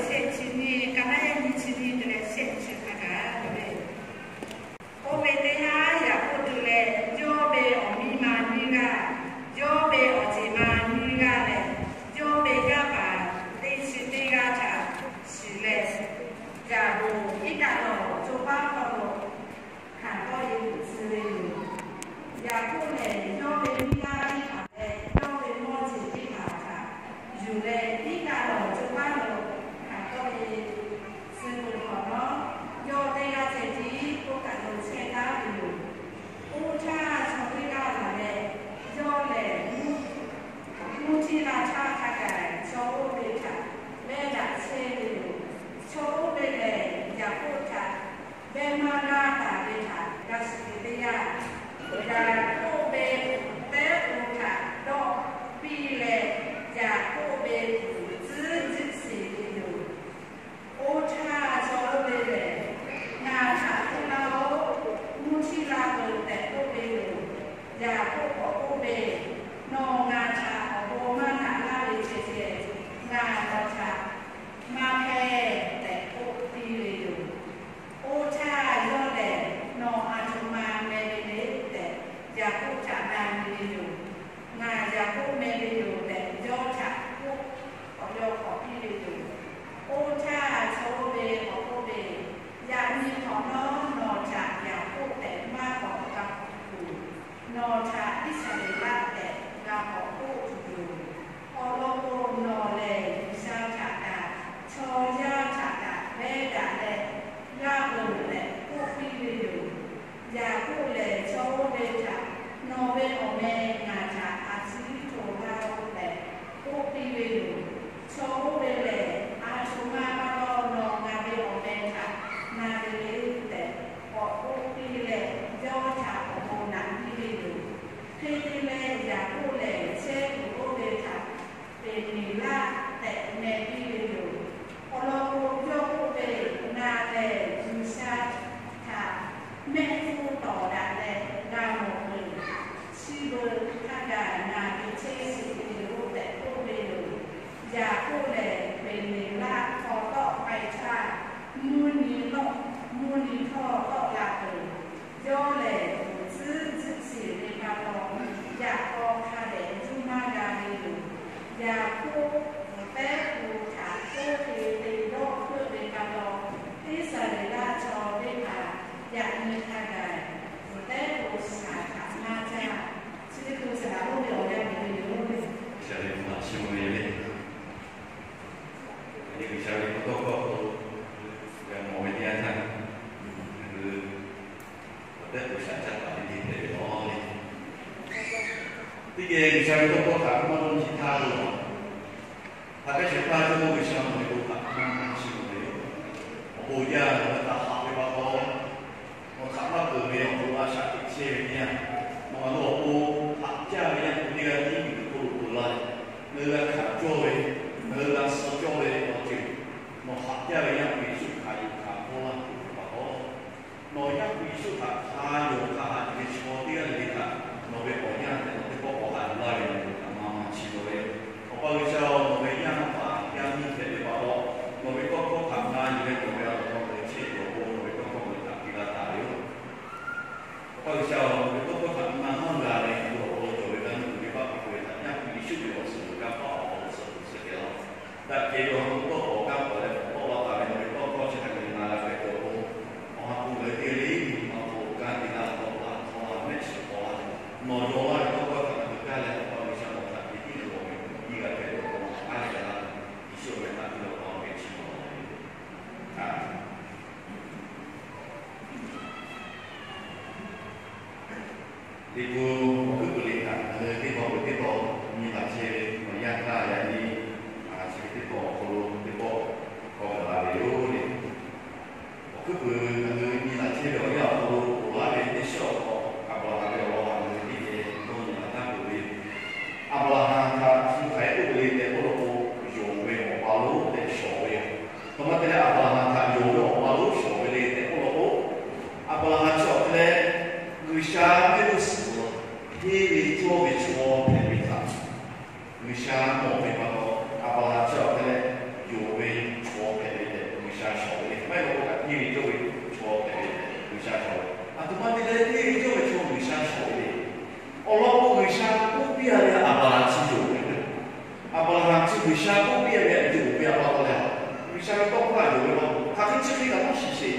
shehˆ chi nyiˇ, ka naˉ eˉ nyiˇ chi nyiˇ te leh shehˆ chi hk'a gaˬ ve, oˇ ve teˇ haˉ Yaˍkoˆ tuˬ leh, yawˇ ve awˬ miˇ ma nyiˇ g'aˇ, yawˇ ve awˬ ceˬ ma nyiˇ g'aˇ leh, yawˇ ve yaˇ paˍ teˇ chi teˇ g'aˇ htaꞈ shiˍ leh, Yaˍkoˆ iˉ kaˆ lawˬ co paˉ hk'aw lo hkanˍ tawˆ e tuˬ tcuh ve yoˬ. Yaˍkoˆ lehˬ, yawˇ ve nyiˇ g'aˇ teˇ hpaˍ leh yawˇ ve mawˇ jeˬ teˇ hpaˍ htaꞈ yuˬ leh, iˉ kaˆ lawˬ co paˉ lo hkanˍ tawˆ e tcuh tuˬ hk'awꞈ nawˉ, yawˇ teˇ g'aˇ ceh tiˉ k'oˆ kaˬ lo chehˇ taˉ ve yoˬ. Oˇ htaˇ, chaw teˇ g'aˇ laˬ leh, yawˇ lehˬ mvuhˇ htiˇ la htaˇ hk'a gaˬ chaw oˇ ve htaꞈ lehˉ daꞈ chehˇ ve yoˬ. Chaw oˇ ve lehˬ, Yaˍkoˆ htaꞈ beh maˇ gaˇ taˍ ve htaꞈ g'a shiˍ ve teˇ yanˇ, Yaˍkoˆ ve tehˉ k'o htaꞈ dawˆ piˇ leh, Yaˍkoˆ ve tuˍ tcuhˉ jiˆ sheˍ ve yoˬ. Oˇ htaˇ, chaw oˇ ve lehˬ, Ngaˬ htaꞈ hpuˇ laˇ-oˆ, mvuhˇ htiˇ la peuˬ tehꞈ k'oˆ ve yoˬ. Yaˍkoˆ k'awꞈ k'oˆ ve, Nawˬ ngaˬ htaꞈ awˬ bon maˇ naꞈ laˇ ve ceh ceh, ngaˬ nawˬ htaꞈ maˇ hpehˇ tehꞈ k'oˆ piˇ ve yoˬ. Oˇ htaˇ yawˇ lehˬ, Nawˬ aˬ htoꞈ ma meh ve le tehꞈ, Yaˍkoˆ htaꞈ na nyi ve yoˬ. Ngaˬ Yaˍkoˆ meh ve yoˬ tehꞈ, yawˇ htaꞈ k'oˆ k'awꞈ yaw k'awꞈ piˇ ve yoˬ. Oˇ htaˇ, chaw oˇ ve k'awꞈ k'oˆ ve, Yaꞈ nyi hk'awꞈ nawˉ nawˬ htaꞈ Yaˍkoˆ tehꞈ maˇ k'awꞈ g'a k'oˆ tuˬ, nawˬ htaꞈ Iˉsaˍreˍlaˆ tehꞈ g'a k'awꞈ k'oˆ tuˬ yoˬ. Awˬ lawn k'o, nawˬ lehˬ G'uiˬsha htaꞈ kaꞈ chaw yaˇ htaꞈ kaꞈ vehˇ daꞈ leh g'aˇ peuˬ tehꞈ k'oˆ piˇ ve yoˬ. Yaˍkoˆ lehˬ, chaw oˇ ve htaꞈ, Nawˬ ve awˬ meh ngaˬ htaꞈ a ciˉ hto laˇ-oˆ tehꞈ k'oˆ piˇ ve yoˬ. Chaw oˇ ve lehˬ, Aˬ htoꞈ ma pa taw nawˬ ngaˬ ve awˬ meh htaꞈ na ve le tehꞈ k'awꞈ k'oˆ piˇ leh, yawˇ htaꞈ awˬ bon naꞈ piˇ ve yoˬ. Hk'e te leh, Yaˍkoˆ lehˬ chehˇ kuiˬ oˇ ve htaꞈ Peˍneˍlaˆ tehꞈ meh piˇ ve yoˬ. Awˬ lawn k'o, yawˇ k'oˆ ve, Ngaˬ lehˬ G'uiˬsha htaꞈ mehˆ hpfuhˇ tawˍ daꞈ leh g'a mawˬ peuˬ. Chi beuꞈ hk'a gaˬ ngaˬ te chehˇ sheˍ ve yoˬ tehꞈ k'oˆ ve yoˬ. Yaˍkoˆ lehˬ, Peˍneˍlaˆ hk'aw tawˆ k'ai htaˇ, mvuhˇ nyi tawˆ, mvuhˇ nyi htawˇ tawˆ la peuˬ. Yawˇ lehˬ, tuˍ tcuhˉ tcuhˉ sheˍ ve pa taw, yaꞈ k'aw hk'a dehꞈ juˇ maˇ g'a ve yoˬ. Yaˍkoˆ tuˍ tehˉ k'o htaꞈ k'oˆ hk'e te dawˇ hpfuhˆ ve pa taw, Iˉsaˍreˍlaˆ chaw teˇ hpaˍ yaꞈ nyi hk'a gaˬ tuˍ tehˉ k'o shaˍ htaꞈ maˇ caˇ. Chi teˇ hkui shaˍ htaꞈ k'oˆ ve awˬ yanˇ hpehꞈ ve yoˬ. Shaˍ ve hpaˍ chi ve le. G'uiˬsha ve tawˇ hkawˇ hk'aw lo g'a mawˬ ve teˇ yanˇ htaˇ, ngaˬ hui awˬ tehˉ k'o shaˍ caˇ taˍ ve teˇ hpehꞈ ve law le. Teˇ geh G'uiˬsha ve tawˇ hkawˇ htaꞈ maˇ dawˇ nyi htaˇ k'o, hk'aˬ hk'e shehˍ hpaˇ cawˇ k'o G'uiˬsha nawˬ ve bon htaꞈ maˇ maˇ chiˇ mvuh ve yoˬ. Awˬ bon yaˇ nawˬ ve htaꞈ haꞈ ve pa taw, nawˬ htaꞈ maˇ peuˬ ve awˬ bon a shaꞈ teꞈ chehˇ ve teˇ yanˇ, nawˬ ngaˬ hui awˬ pon haꞈ jaˇ ve yaˇ pu teˇ g'aˇ tiˉ miˬguiˬ hk'oˆ lo peuˬ laˇ leh, ngaˬ hui g'a hkanˍ cawˇ ve, ngaˬ hui g'a suh cawˇ ve awˬ ceuˬ, nawˬ haꞈ jaˇ ve Yaˇ hpu Yeˍsuˆ htaꞈ yuˬ hkanˍ hpawˇ laˇ tuˬ ve pa taw, nawˬ Yaˇ hpu Yeˍsuˆ htaꞈ hk'a yonˍ hk'a haꞈ yuˬ ve chaw teˇ g'aˇ le le htaꞈ nawˬ ve awˬ yanˇ tehꞈ nawˬ teˇ pawˆ k'awꞈ haꞈ yuˬ laˇ ve nawˬ ve htaꞈ maˇ maˇ chiˇ mvuh ve yoˬ. Awˬ pa G'uiˬsha-oˬ, nawˬ ve yaˇ paˍ yaˇ miˇ hpehꞈ ve pa taw, nawˬ ve tawˇ hkawˇ htaꞈ na yuˬ leh nawˬ ve a loˍ hk'aw ngaˬ hui chehˇ tuˬ awˬ pon nawˬ ve tawˇ hkawˇ ngaˬ hui htaꞈ piˇ laˇ taˍ ve yoˬ. Awˬ pa G'uiˬsha-oˬ, nawˬ ve tawˇ hkawˇ htaꞈ na maˇ g'a leh, ngaˬ hui awˬ hk'aw lo cawˬ ve g'a nuˇ tuˬ ve baˆ hk'aw hk'aw ve htaꞈ Yaˇ hpu Yeˍsuˆ ve awˬ suhˍ lo kanˇ paˆ awˬ hk'aw lo suh tuˬ suh kehˬ laˇ. Daꞈ kehˬ ve awˬ hk'aw lo tawˇ hkawˇ kanˇ paˆ leh tawˆ la taˍ ve nawˬ ve tawˇ hkawˇ chi htaꞈ ngaˬ hui na g'a hpehꞈ tuˬ awˬ pon, awˬ ha hpu ngaˬ hui teˇ g'aˇ le le awˬ hk'aw lo kanˇ te laˇ, tawˆ la, tawˆ la, mehˆ shiˍ k'awꞈ la, nawˬ yaw laˇ ve tawˇ hkawˇ htaꞈ ngaˬ hui kaˇ leh, Awˬ pa G'uiˬsha nawˬ htaꞈ te tiˉ leh awˬ ve piˇ g'a hpehꞈ tuˬ awˬ pon a kaˇ leh g'a laˇ. Yeˍsuˆ awˬ meh htaꞈ piˇ lawˬ pa awˬ geh chiˇ mvuh laˇ ve. Liꞈ hpu awˬ hkuiˉ puiˍ le htaꞈ ngaˬ hui teˇ pawˆ peuˬ teˇ pawˆ nyi laˬ chehˇ ve awˬ yanˇ htaˇ, yaꞈ nyi chi ve teˇ pawˆ awˬ hk'aw lo teˇ pawˆ k'awꞈ gaˬ la ve yoˬ le. Awˬ hkuiˉ puiˍ ngaˬ hui nyi laˬ chehˇ ve awˬ yanˇ awˬ hk'aw lo ponˬ laˇ ve teˇ shiˉ awˬ hk'aw, Aˍbraˍhanˍ ve awˬ lawn htaꞈ ngaˬ hui teˇ geh dawˇ nyi laˬ htaˇ peuˬ ve, Aˍbraˍhanˍ htaꞈ shu hk'aˬ hk'e k'oˆ ve le tehꞈ k'oˆ law k'o, yonˍ ve awˬ pa lonˉ tehꞈ shawˍ ve yoˬ. Aˬ htoꞈ ma te leh Aˍbraˍhanˍ htaꞈ yonˍ ve awˬ pa lonˉ shawˍ ve le tehꞈ k'oˆ law k'o, Aˍbraˍhanˍ chi awˬ hk'e leh G'uiˬsha mehˆ g'uˇ suhˍ lo hteˇ ve cawˇ ve chaw hpehꞈ ve htaꞈ G'uiˬsha mawˬ ve pa taw, Aˍbraˍhanˍ chi awˬ hk'e leh yonˍ ve chaw G'uiˬsha shawˍ ve le. Maˇ heˆ k'o kaꞈ hteˇ ve cawˇ ve chaw hpehꞈ ve G'uiˬsha shawˍ ve. Aˬ htoꞈ ma te leh hteˇ ve cawˇ ve chaw G'uiˬsha shawˍ ve le. Awˬ lawn k'o, G'uiˬsha k'oˆ piˇ-a ve Aˍbraˍhanˍ chi yonˍ ve. Aˍbraˍhanˍ chi G'uiˬsha k'oˆ piˇ-a ve yonˍ ve a pa taw leh, G'uiˬsha ve tawˇ hkawˇ htaꞈ yonˍ ve law, hk'aˬ hk'e chi hk'e kaꞈ maˇ shiˍ sheˍ.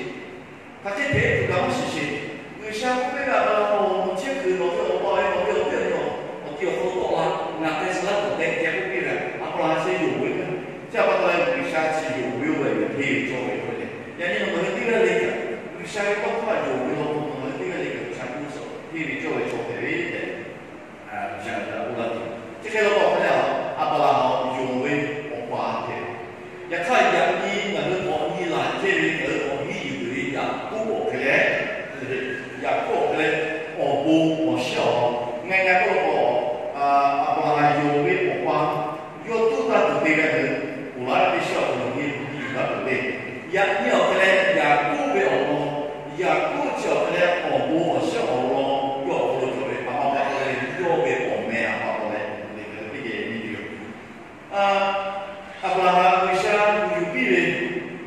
Hk'aˬ hk'e hpehꞈ tuˬ kaꞈ maˇ shiˍ sheˍ. G'uiˬsha k'oˆ piˇ ve, Aˍbraˍhanˍ-oˬ, nawˬ chehˇ kuiˬ nawˬ ve awˬ pa ve nawˬ ve awˬ viˉ awˬ nyi-oˬ, awˬ ti awˬ hk'aw lo tawˆ la, ngaˬ te suh laˇ tuˬ tehꞈ k'oˆ piˇ ve. Aˍbraˍhanˍ chi yonˍ ve k'o, chi a pa taw leh G'uiˬsha chi yonˍ ve oˇ ve hteˇ ve cawˇ ve k'oˆ ve le. Yaꞈ nyi nawˬ ngaˬ hui teˇ g'aˇ le kaꞈ, G'uiˬsha ve tawˇ hkawˇ htaꞈ yonˍ ve law k'o, nawˬ ngaˬ hui teˇ g'aˇ le kaꞈ G'uiˬsha k'oˆ suh hteˇ ve cawˇ ve chaw hpehꞈ ve tehꞈ G'uiˬsha ngaˬ hui htaꞈ k'oˆ laˇ tuˬ. Chi hk'e law k'o, hk'e leh Aˍbraˍhanˍ yonˍ ve awˬ pa hpehꞈ ve. Yaꞈ hk'aˇ, yaꞈ nyi ngaˬ hui k'awꞈ nyi laˬ chehˇ ve ngaˬ hui k'awꞈ nyi yuˬ tuˬ ve Yaˍkoˆ awˬ hk'e leh, Yaˍkoˆ awˬ hk'e leh awˬ bon awˬ shiˉ awˬ, ngaˬ ngaˬ k'oˆ law k'o, Aˍbraˍhanˍ yonˍ ve awˬ pa yawˇ tuˉ taˇ tuˬ te g'a tuˬ, ponˬ laˇ ve teˇ shiˉ awˬ hk'aw lo nyi yuˬ taˇ tuˬ le. Yaꞈ nyi awˬ hk'e leh Yaˍkoˆ ve awˬ lawn, Yaˍkoˆ chi awˬ hk'e leh awˬ bon awˬ shiˉ awˬ lawn yawˇ awˬ hk'aw lo cawˬ ve, a ma pa taw leh yawˇ ve awˬ meh a pa taw leh, teˇ geh nyi tuˬ yoˬ. Aˍbraˍhanˍ G'uiˬsha kuˬ yuˬ piˇ ve,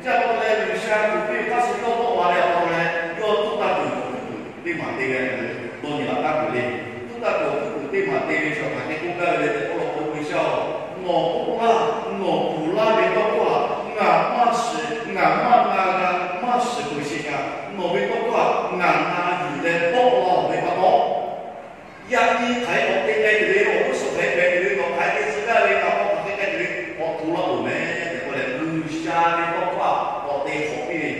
chi a pa taw leh G'uiˬsha kuˬ piˇ ve hk'aˇ suh yawˇ tawˆ la ve a pa taw leh, yawˇ tuˉ taˇ tuˬ awˬ hkuiˉ puiˍ teˇ maˬ te ve, dawˇ nyi laˬ taˇ peuˬ le. Tuˉ taˇ tuˬ awˬ hkuiˉ puiˍ teˇ maˬ te ve chi hk'aˬ hk'e k'oˆ gaˇ ve le tehꞈ k'oˆ law k'o, G'uiˬsha-oˬ, nawˬ k'oˆ laˇ, nawˬ kuˬ laˇ ve tawˇ hkawˇ htaꞈ ngaˬ maˇ shiˍ, ngaˬ maˇ na g'a, maˇ shiˍ peuˬ sheˍ kaꞈ, nawˬ ve tawˇ hkawˇ htaꞈ ngaˬ na yuˬ leh tawˆ la-oˬ ve pa taw, yaꞈ nyi hk'aˬ hk'e k'awꞈ te k'ai tuˬ ve, awˬ g'uˇ suhˍ hk'aˬ hk'e k'ai tuˬ ve, nawˬ hk'aˬ hk'e te tcuh gaˇ ve, ngaˬ hk'aw hk'aˬ hk'e k'ai tuˬ ve, k'awꞈ hto laˇ-oˬ meh tehꞈ k'oˆ leh, G'uiˬsha ve tawˇ hkawˇ htaꞈ k'awꞈ te hk'awꞈ piˇ ve.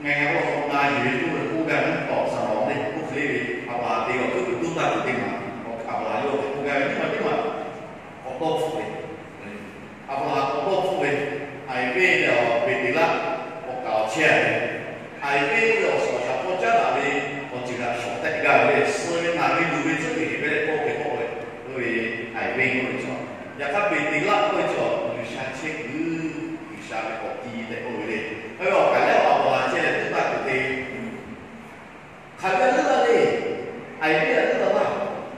Ngaˬ ngaˬ k'o na yuˬ ve k'oˆ ve k'oˆ gaˇ ve, tawˍ saˍ laꞈ leh k'oˆ hk'e le ve, Aˍbraˍhanˍ te awˬ hkuiˉ puiˍ tuˉ taˇ tuˬ teˇ maˬ, Aˍbraˍhanˍ yawˇ hk'e k'oˆ gaˇ ve, teˇ maˬ teˇ maˬ k'awꞈ dawˇ hpfuhˆ ve. Aˍbraˍhanˍ k'awꞈ dawˇ hpfuhˆ ve, Aˍviˆ leh awˬ Beˍteˍlaˆ k'awꞈ kaˍ awˬ chehˇ ve, Aˍviˆ k'oˆ ve awˬ suhˍ awˬ shaˍ hk'aw caˉ daꞈ ve awˬ ceuˬ htaꞈ shawˍ tehꞈ gaˇ ve le. Suh ve naˬ ve luˬ ve tcuhˉ kuiˬ heˍ ve leh kawˆ hk'e k'oˆ ve, oˇ ve Aˍviˆ k'oˆ ve chaw. Yaꞈ hk'aˇ Beˍteˍlaˆ k'oˆ ve chaw G'uiˬsha chehˇ kuiˬ, G'uiˬsha ve k'awꞈ ti tehꞈ k'oˆ ve le. Oˇ ve awˬ kaˍ lehˬ Aˍbraˍhanˍ chehˇ leh tuˉ taˇ tuˬ te Hk'aˬ ve a leuˆ laˇ le. Aˍviˆ a leuˆ laˇ laˇ.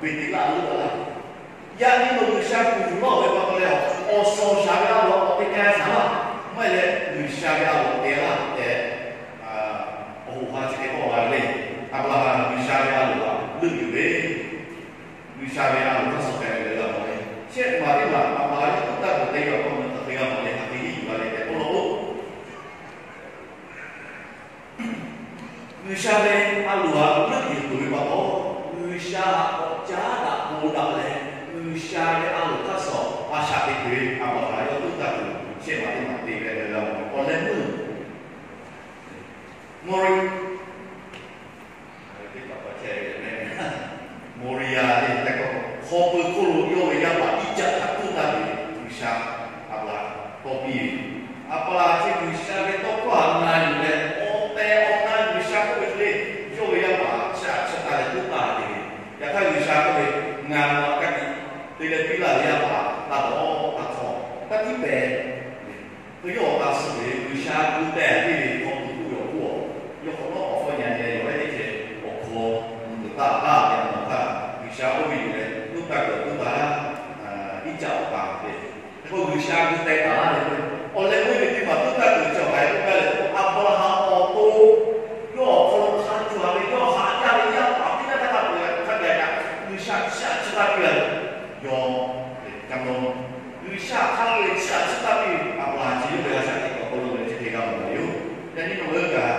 Beˍteˍlaˆ a leuˆ laˇ laˇ. Yaꞈ nyi nawˬ G'uiˬsha kuˬ yuˬ laˇ-oˬ ve pa taw leh, awˬ suhˍ awˬ shaˍ ve a loˍ k'awꞈ te k'ai shaˍ laˇ. Maˇ heˆ leh G'uiˬsha ve a loˍ te laˇ tehꞈ, awˬ hoꞈ ha chi hk'e k'oˆ la ve le. Aˍbraˍhanˍ G'uiˬsha ve a loˍ htaꞈ leuˆ yuˬ ve, G'uiˬsha ve a loˍ htaˇ suh k'ai ve le laˇ mawˬ le. Shehˆ maˬ teˇ maˬ Aˍbraˍhanˍ yawˇ tuˉ taˇ tuˬ te ve awˬ hk'aw lo hk'aˬ hk'e g'a mawˬ le, hk'aˬ hk'e hiˉ yuˬ la le tehꞈ k'oˆ law k'o, G'uiˬsha ve a loˍ htaꞈ leuˆ yuˬ tuˬ ve pa taw, G'uiˬsha htaꞈ k'awꞈ caˉ daꞈ k'oˆ daꞈ leh, G'uiˬsha ve a loˍ htaˇ suh a shaꞈ teꞈ tuˬ ve Aˍbraˍhanˍ yawˇ tuˉ taˇ tuˬ shehˆ maˬ teˇ maˬ te ve le laˇ mawˬ. Awˬ leh meuˇ Mori Teˇ hpaˍ pa chehˇ ve le, Moˍriˍyaꞈ le tehꞈ k'oˆ, hk'aw pui hk'oˆ lo yawˇ ve yaˇ paˍ Iˉcaˆ htaꞈ tuˉ taˇ ve G'uiˬsha Aˍbraˍhanˍ tawˇ piˇ ve. Aˍbraˍhanˍ chi G'uiˬsha ve tawˇ hkawˇ htaꞈ na yuˬ leh, awˬ tehˬ awˬ na G'uiˬsha k'oˆ ve hk'e le, yawˇ ve yaˇ paˍ chi htaꞈ chi taˇ leh tuˉ taˇ ve. Yaꞈ hk'aˇ G'uiˬsha k'oˆ ve, Ngaˬ nawˬ htaꞈ ka tiꞈ te leh piˇ laˇ ve yaˇ paˍ taˇ dawˇ taˇ hk'aw, taˇ tiˉ pehˍ. Hk'e yawˇ awˬ hk'aˇ suh ve G'uiˬsha gu teh piˇ ve hk'aw tuˬ k'oˆ ve awˬ hk'oˆ, yawˇ hk'awꞈ nawˉ awˬ hpawˇ nyi leh yawˬ ve teˇ ceuˬ awˬ hk'aw tuˬ taˇ taˇ ve awˬ hk'aˇ, G'uiˬsha oˇ ve yuˬ leh tuˉ taˇ kuiˬ tuˉ taˇ, Iˉcaˆ awˬ pa ve. Hk'e k'o G'uiˬsha gu teh taˍ laˇ ve k'o, awˬ leh meuˇ ve teˇ maˬ tuˉ taˇ kuiˬ cawˬ hk'aˬ hk'e k'oˆ gaˇ le k'o, Aˍbraˍhanˍ awˬ to yawˇ awˬ hk'aw lo hk'a cawˬ ve yawˇ haꞈ jaˇ ve yaˇ paˍ teˇ g'aˇ htaˇ hk'a peu-eˬ hk'a gaˬ kaꞈ G'uiˬsha chiˇ aꞈ chiˇ taˇ piˇ ve. Yawˇ, G'uiˬsha hk'a peu-eˬ chiˇ aꞈ chiˇ taˇ piˇ ve Aˍbraˍhanˍ chi yawˇ ve a shaꞈ teꞈ kuiˬ awˬ hk'aw lo leh chi hk'e g'a mawˬ ve yoˬ. Yaꞈ nyi nawˬ hui kaꞈ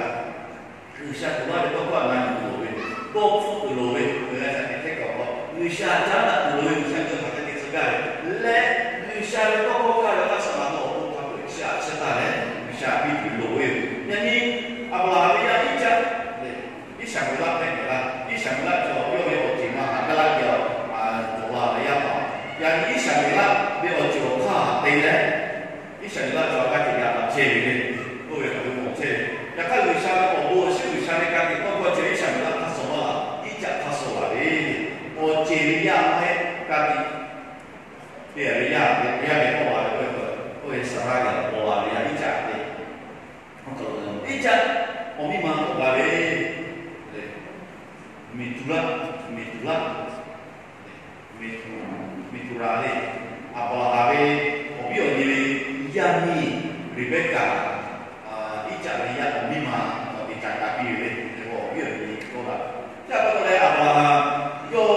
G'uiˬsha kuˬ laˇ ve tawˇ hkawˇ htaꞈ na yuˬ tuˬ loˍ ve, dawˇ hpfuhˆ tuˬ loˍ ve, ngaˬ hui a shaꞈ teꞈ hkehˉ kuiˬ awˬ hk'aw G'uiˬsha caˉ daꞈ tuˬ loˍ ve, G'uiˬsha yawˇ htaꞈ hk'a te tcuh gaˇ ve leh, G'uiˬsha ve tawˇ hkawˇ kaˇ ve hk'aˇ suh ma tawˇ awˬ to hk'a peu-eˬ chiˇ aꞈ chiˇ taˇ leh G'uiˬsha piˇ tuˬ loˍ ve yoˬ. Yaꞈ nyi Aˍbraˍhanˍ ve yaˇ Iˉcaˆ lehˬ, Iˉsaˍmeˍlaˆ hpehꞈ ve laˇ. Iˉsaˍmeˍlaˆ chaw yawˇ ve awˬ ceˬ ma haꞈ gaˇ laˇ ve awˬ, cawˬ la ve yaˇ paˍ. Yaꞈ nyi Iˉsaˍmeˍlaˆ ve awˬ ceuˬ awˬ hk'aˇ htaꞈ te leh, Iˉsaˍmeˍlaˆ chaw a g'aˇ ceuˬ yaꞈ la chehˇ ve le. Oˇ ve hk'a peu-eˬ mawˬ chehˇ ve. Yaꞈ hk'aˇ G'uiˬsha ve awˬ bon awˬ shinˉ G'uiˬsha ve ka tiꞈ tawˇ hkawˇ chi Iˉsaˍmeˍlaˆ hk'aˇ suh maˇ la, Iˉcaˆ hk'aˇ suh la ve. Awˬ ceˬ ve yaˇ maˇ heˆ, ka tiꞈ te ve yaˇ, yaˇ ve k'awꞈ la ve k'oˆ ve, oˇ ve Saˍraˆ yaˇ k'awꞈ la ve yaˇ Iˉcaˆ te. Iˉcaˆ awˬ miˇ ma k'awꞈ la ve, Meˍtuˍraˆ, Meˍtuˍraˆ, Meˍtuˍraˆ le, Aˍbraˍhanˍ ve awˬ viˉ awˬ nyi ve yaˇ miˇ Reˍbeˍkaˍ, Yaˇ ve yaˇ awˬ miˇ ma awˬ te ca ka piˇ ve le, awˬ viˉ awˬ nyi kawˇ la. Chi pa taw leh Aˍbraˍhanˍ yawˇ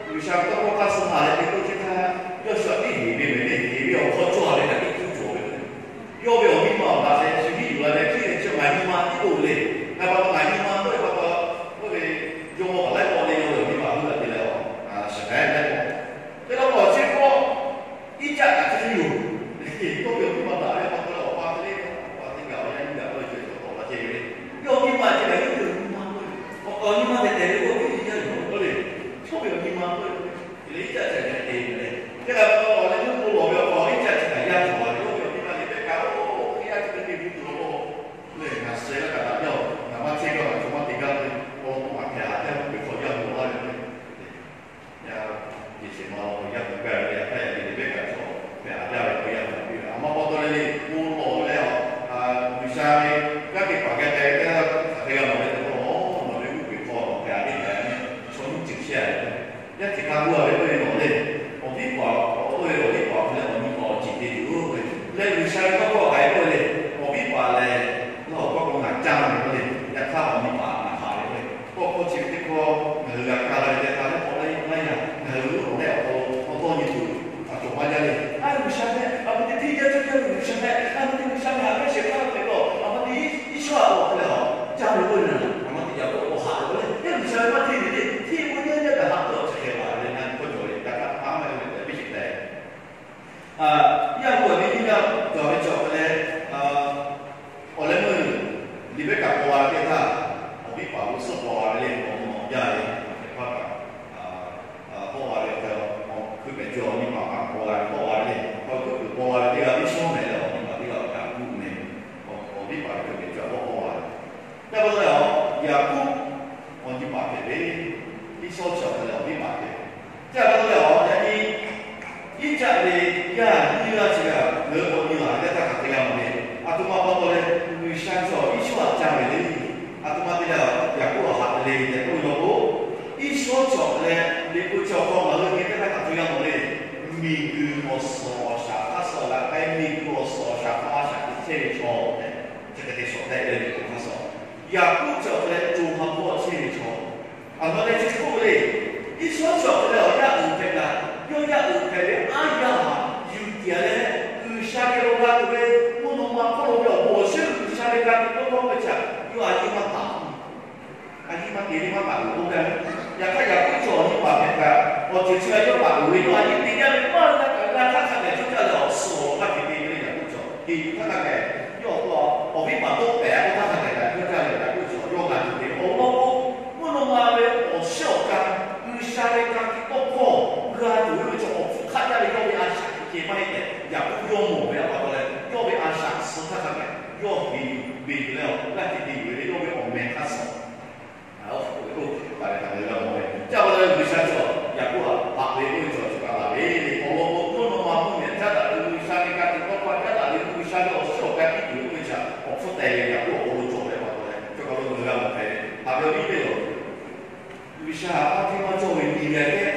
G'uiˬsha ve tawˇ hkawˇ hk'aˇ suh haˍ leh te k'oˆ teˇ htaˇ, yawˇ shu aꞈ teˇ heˍ ve ve le, heˍ ve awˬ hk'aw cawˇ ve kaꞈ teˇ hkuˇ cawˬ ve le. Yawˇ ve awˬ miˇ ma awˬ laꞈ sheh shu hiˆ yuˬ la leh hkiˉ leh chi ngaˬ nyi ma teˇ k'oˆ ve le. Ngaˬ pa taw ngaˬ nyi ma k'oˆ ve pa taw, oˇ ve yawˇ mawˇ kaꞈ laiˉ k'awꞈ le, yawˇ ve awˬ miˇ ma hui kaꞈ te leh a, Shaˍ hkaˍ laiˉ k'awꞈ te la k'o chi k'o, Iˉcaˆ kaꞈ chi hk'e yoˬ. K'oˆ ve awˬ miˇ ma taˍ ve pa taw leh awˬ pa te le, awˬ pa teˇ g'aˇ awˬ yaˇ nyiˇ g'aˇ k'oˆ ve cawˬ cawˬ tawˍ la chehˇ ve le. Yawˇ miˇ ma chi kaꞈ yawˇ ve awˬ nyi ma k'oˆ ve, awˬ nyi ma tehꞈ tehꞈ ve k'oˆ ve, yawˇ ve awˬ miˇ ma k'oˆ ve, yawˇ ve awˬ nyi ma k'oˆ ve, chi lehˬ Iˉcaˆ chi kaꞈ te ve le. Chi kaꞈ pa taw leh yawˇ bon lawˬ ve awˬ pa Iˉcaˆ chi kaꞈ yaˇ cawˬ la ve, yawˇ ve awˬ miˇ ma lehˬ ve kaꞈ oˇ hk'e yaˇ chi hk'e te ve tuˬ law k'o, lehˬ ngaˬ suh laˇ kaꞈ daꞈ jaˇ-oˬ, ngaˬ maˇ chehˇ gaˇ, ngaˬ chaw maˇ te gaˇ ve, awˬ lawn k'o maꞈ hpehꞈ haꞈ jaˇ ve hk'aw yaˇ bon lawˬ laˇ ve le. Yaˇ, jeˬ shehˍ ma law k'o yaˇ hui gaˇ ve yaˇ htaˇ yaꞈ ve lehˬ ve kaꞈ cawˬ hpehꞈ haꞈ jaˇ ve k'o yaˇ hui ve a ma pa taw leh le, bon lawˬ ve leh a, G'uiˬsha ve kanˉ te paˍ geh k'ai ve teˇ g'aˇ hk'aˬ hk'e g'a mawˬ ve tehꞈ k'o, nawˬ ve g'uˇ peˬ hk'aw nawˬ hpehꞈ haꞈ ve tehꞈ, chaw nuˇ ceuˬ chehˇ a ve, yaˇ hteꞈ hk'a gu a ve k'oˆ ve nawˬ le, awˬ viˉ paˍ, oˇ ve awˬ viˉ paˍ awˬ hk'aw leh awˬ nyi paˍ awˬ ceˬ te tuˬ oˬ ve le, G'uiˬsha ve tawˇ hkawˇ k'ai k'oˆ ve le, awˬ viˉ paˍ lehˬ, laˇ awˬ kawˇ k'o ngaˬ caˇ ve k'oˆ le, yaꞈ hk'aˇ awˬ nyi paˍ ngaˬ haꞈ ve k'oˆ ve, tawˇ hkawˇ chi ve teˇ hkawˇ ngaˬ hui g'a kaˇ la ve teˇ htaˇ leh k'awꞈ leh maˇ yaˇ ngaˬ hui oˉ k'awꞈ leh awˬ hk'aw lo awˬ tawˇ nyi tuˬ a cawˬ maˇ jaˇ le. A G'uiˬsha meh a ma te hteˇ jaˇ cawˇ jaˇ ve G'uiˬsha meh, a ma te G'uiˬsha meh haꞈ mehˆ shehˍ hpaˇ hpehꞈ lawˬ, a ma te Iˉsaˍreˍlaˆ awˬ hk'aw leh a caˇ ve k'oˆ ve na, a ma te yaꞈ k'o awˬ haꞈ ve k'o le, yaˇ G'uiˬsha ve maˇ hteˇ ve le, hteˇ ve k'o nyaˇ nyaˇ kaꞈ haꞈ tuˬ awˬ chi hk'e la ve le, na nyi hkawˇ cawˬ ve yaꞈ hk'aˇ a maˇ ve le tehꞈ piˇ sheˍ tehꞈ Yaˇ hui awˬ ve nyiˇ g'aˇ cawˬ ve cawˬ hk'e leh, awˬ leh meuˇ Liˍbehˇkaˍ paw la ve teˇ htaˇ, awˬ viˉ paˍ lo suhˉ paw la ve le, awˬ mvuhˇ awˬ jaˇ ve hk'e hpaˇ kaꞈ, paw la ve hk'e, hkui pehꞈ cawˬ nyi ma paˍ paw la ve paw la ve le, hkui peuˬ paw la ve teˇ g'aˇ Iˉsawˉ mehˍ leh awˬ nyi ma teˇ g'aˇ Yaˍkoˆ mehˍ, awˬ viˉ paˍ ve hkui pehꞈ cawˬ paw paw la ve. Chi pa taw leh a, Yaˍkoˆ awˬ nyi paˍ hpehꞈ ve, Iˉsawˉ chi awˬ hk'e leh awˬ viˉ paˍ hpehꞈ ve. Chi pa taw leh a, yaꞈ nyi Iˉcaˆ ve yaˇ nyiˇ g'aˇ chi kaꞈ ngaˬ hui k'awꞈ nyi laˬ ve teˇ htaˇ hk'aˬ hk'e g'a mawˬ le. A htoꞈ ma pa taw leh G'uiˬsha chi awˬ Iˉsawˉ htaꞈ caˇ ve le. A htoꞈ ma te leh Yaˍkoˆ htaꞈ haꞈ ve le tehꞈ k'oˆ ve law k'o, Iˉsawˉ chi awˬ hk'e leh Liꞈ hpu chi awˬ hk'aw ngaˬ hui nyi teˇ htaˇ hk'aˬ hk'e g'a mawˬ le. Miˬguiˬ awˬ suhˍ awˬ shaˍ hk'aˇ suh g'a k'ai, miˬguiˬ awˬ suhˍ awˬ shaˍ hk'aˇ a shaꞈ teꞈ chehˇ ve chaw tehꞈ, chi hk'e te shawˍ tehꞈ leh Liꞈ hpu hk'aˇ suh Yaˍkoˆ chi awˬ hk'e leh co ha hpawˇ chehˇ ve chaw. Aˬ htoꞈ ma te chi k'oˆ ve le. Iˉsawˉ chi awˬ hk'e leh awˬ yaˇ uiˍ hpehꞈ kaꞈ, yawˇ yaˇ uiˍ hpehꞈ ve aˉ yaˇ htaꞈ yuˬ tiˍ leh, G'uiˬsha geh lo g'a tuˬ ve mvuhˇ naw ma hk'oˆ lo ve awˬ bon awˬ shiˍ G'uiˬsha ve g'a tuˬ tawˇ hkawˇ hk'e chi htaꞈ yawˇ a yiˇ maˇ taˍ. A yiˇ maˇ te le maˇ taˍ uiˍ k'oˆ gaˇ ve. Yaꞈ hk'aˇ Yaˍkoˆ chi awˬ nyi paˍ hpehꞈ kaꞈ, awˬ ceuˬ chi g'a yawˇ taˍ uiˍ ve yawˇ a yiˇ te gaˇ ve maˇ g'a kaꞈ g'a htaˇ hk'a gaˬ cawˇ jaˇ leh awˬ suhˍ awˬ g'aˇ hteꞈ te ve le Yaˍkoˆ chi. Heˍ yuˬ htaˇ hk'a gaˬ yawˇ awˬ hk'aw awˬ viˉ paˍ dawˇ pehˍ k'oˆ htaˇ hk'a gaˬ kaꞈ cawˇ jaˇ leh Yaˍkoˆ chi yawˇ g'a tuˬ ve awˬ lawn k'o, mvuhˇ naw ma ve awˬ shiˍ awˬ ka G'uiˬsha ve ka tiꞈ tawˇ hkawˇ g'a tuˬ ve chaw awˬ hpfuhˇ hk'aˆ jaˇ ve yawˇ ve a shaꞈ teꞈ ceh maˇ heˆ tehꞈ Yaˍkoˆ yawˇ mawˬ ve a pa taw leh, yawˇ ve a shaꞈ suh htaˇ hk'a gaˬ yawˇ heˍ yuˬ ve yuˬ leh awˬ g'aˇ hteꞈ te yuˬ ve le yawˇ ve awˬ meh hk'aˇ suh. Awˬ hk'e k'oˆ ve htaꞈ g'a mawˬ ve. Chi pa taw leh G'uiˬsha cawˬ Yaˍkoˆ htaꞈ haꞈ ve k'oˆ ve cawˬ chi kaꞈ laˬ ve le. Awˬ lawn k'o mvuhˇ naw ma mvuhˇmiˬ htaˇ kaꞈ G'uiˬsha ve ka tiꞈ tawˇ hkawˇ htaˇ kaꞈ ve G'uiˬsha ve awˬ shiˍ awˬ ka tiˉ tuˬ ve k'oˆ ve chi awˬ hpfuhˇ teh ve Yaˍkoˆ awˬ hk'aw lo cawˬ ve pa taw leh, chi pa taw ngaˬ hui g'a mawˬ hpehꞈ ve hk'a ve awˬ viˉ teˇ lawˬ G'uiˬsha htaꞈ hk'aˇ hteˇ maˇ cawˇ ve miˬguiˬ hk'e,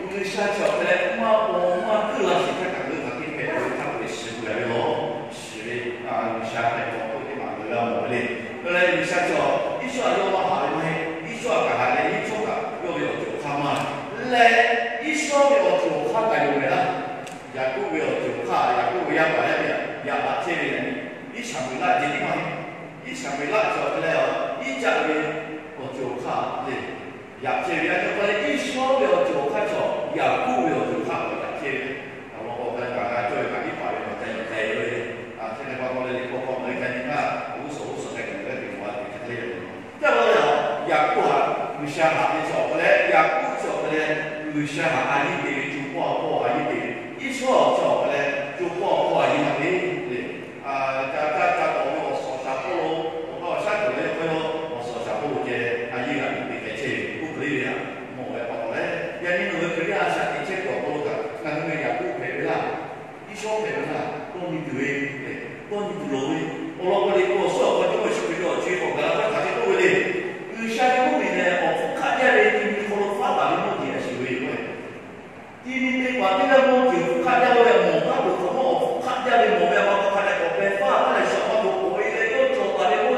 G'uiˬsha chi awˬ hk'e leh maˇ paw maˇ kuiˉ la sheˍ htaˇ kaꞈ ngaˬ hui hk'aˬ hk'e hpehꞈ ve htaˇ hk'a ve shiˍ gu la ve lawˬ. Shiˍ ve G'uiˬsha hpehꞈ ve awˬ hk'oˆ teˇ maˬ ngaˬ hui g'a mawˬ ve le. Leh G'uiˬsha chi awˬ Iˉsawˉ htaꞈ yawˇ maˇ haꞈ ve maˇ heˆ. Iˉsawˉ htaꞈ kaꞈ haꞈ leh Iˉsawˉ kaꞈ yawˇ ve awˬ ceuˬ awˬ hk'aˇ maˇ leh, Iˉsawˉ ve awˬ ceuˬ awˬ hk'aˇ kaꞈ yonˍ mehˍ laˇ. Yaˍkoˆ ve awˬ ceuˬ awˬ hk'aˇ, Yaˍkoˆ ve yaˇ paˍ yaˇ miˇ yaꞈ daꞈ chehˇ ve yaꞈ nyi Iˉsaˍmeˍlaˆ ceh tiˉ maˇ heˆ. Iˉsaˍmeˍlaˆ cawˬ ve leh a, Iˉcaˆ ve awˬ ceuˬ awˬ hk'aˇ le yaꞈ chehˇ ve yaꞈ nyi pa leh Iˉsawˉ ve awˬ ceuˬ awˬ hk'aˇ cawˬ, Yaˍkoˆ ve awˬ ceuˬ awˬ hk'aˇ kaꞈ yaꞈ chehˇ ve. Awˬ lawn k'o, ga ga cawˇ ve kaꞈ tiˉ paˍ ve awˬ ca yaꞈ k'ai ve le. Chi hk'e pa taw leh liꞈ hk'aw hk'aw ngaˬ hui ca nyi htaˇ, awˬ g'uˇ suhˍ g'uˇ suhˍ hk'a gaˬ ngaˬ hui te maˍ a tuˬ chi hk'e le. Chi pa taw leh a, Yaˍkoˆ htaꞈ G'uiˬsha haꞈ ve chaw hk'e leh, Yaˍkoˆ chaw hk'e leh G'uiˬsha htaꞈ a yiˇ te ve co hpawˇ a hpawˇ a yiˇ te ve, Iˉsawˉ chaw hk'e leh co hpawˇ a hpawˇ a yiˇ maˇ te le. Ca caˇ ca tawˍ ve awˬ suhˍ awˬ shaˍ hpawˇ lo, awˬ pa awˬ shaˉ cawˬ ve hk'e leh awˬ suhˍ awˬ shaˍ hpawˇ lo ceh a yiˇ g'a tuˬ te hk'e chehˇ ve k'oˆ hk'e le ve htaꞈ mawˬ ve pa taw leh, yaꞈ nyi nawˬ hui Hkriꞈ yaˇ a shaꞈ teꞈ chehˇ kuiˬ awˬ hk'aw lo kaꞈ ngaˬ hui ve Yaˍkoˆ hpehꞈ ve laˇ. Iˉsawˉ hpehꞈ ve laˇ. Dawˇ nyi tuˬ ve, dawˇ nyi tuˬ lawˬ ve, awˬ lawn k'o le k'o awˬ suhˉ awˬ hk'aw cawˇ ve shu hk'e ve awˬ co e k'awꞈ gaˬ la htaˇ hk'aˬ hk'e k'oˆ ve le. G'uiˬsha ve mvuhˇmiˬ lehˬ awˬ hpfuhˇ hk'aˆ jaˇ ve ti mi hk'aw lo faˉ taˍ ve mawˇ jeˬ a shuˍ ve yoˬ. Ti mi te paˍ teˇ g'aˇ mawˇ jeˬ hpfuhˇ hk'aˆ jaˇ ve mawˬ htaˇ k'o hk'awꞈ nawˉ awˬ hpfuhˇ hk'aˆ jaˇ ve mawˬ ve a pa taw hk'a dehꞈ k'awꞈ pehˬ faˉ taˇ leh shaˍ pa to k'awꞈ e leh yawˇ cawˬ taˍ ve k'o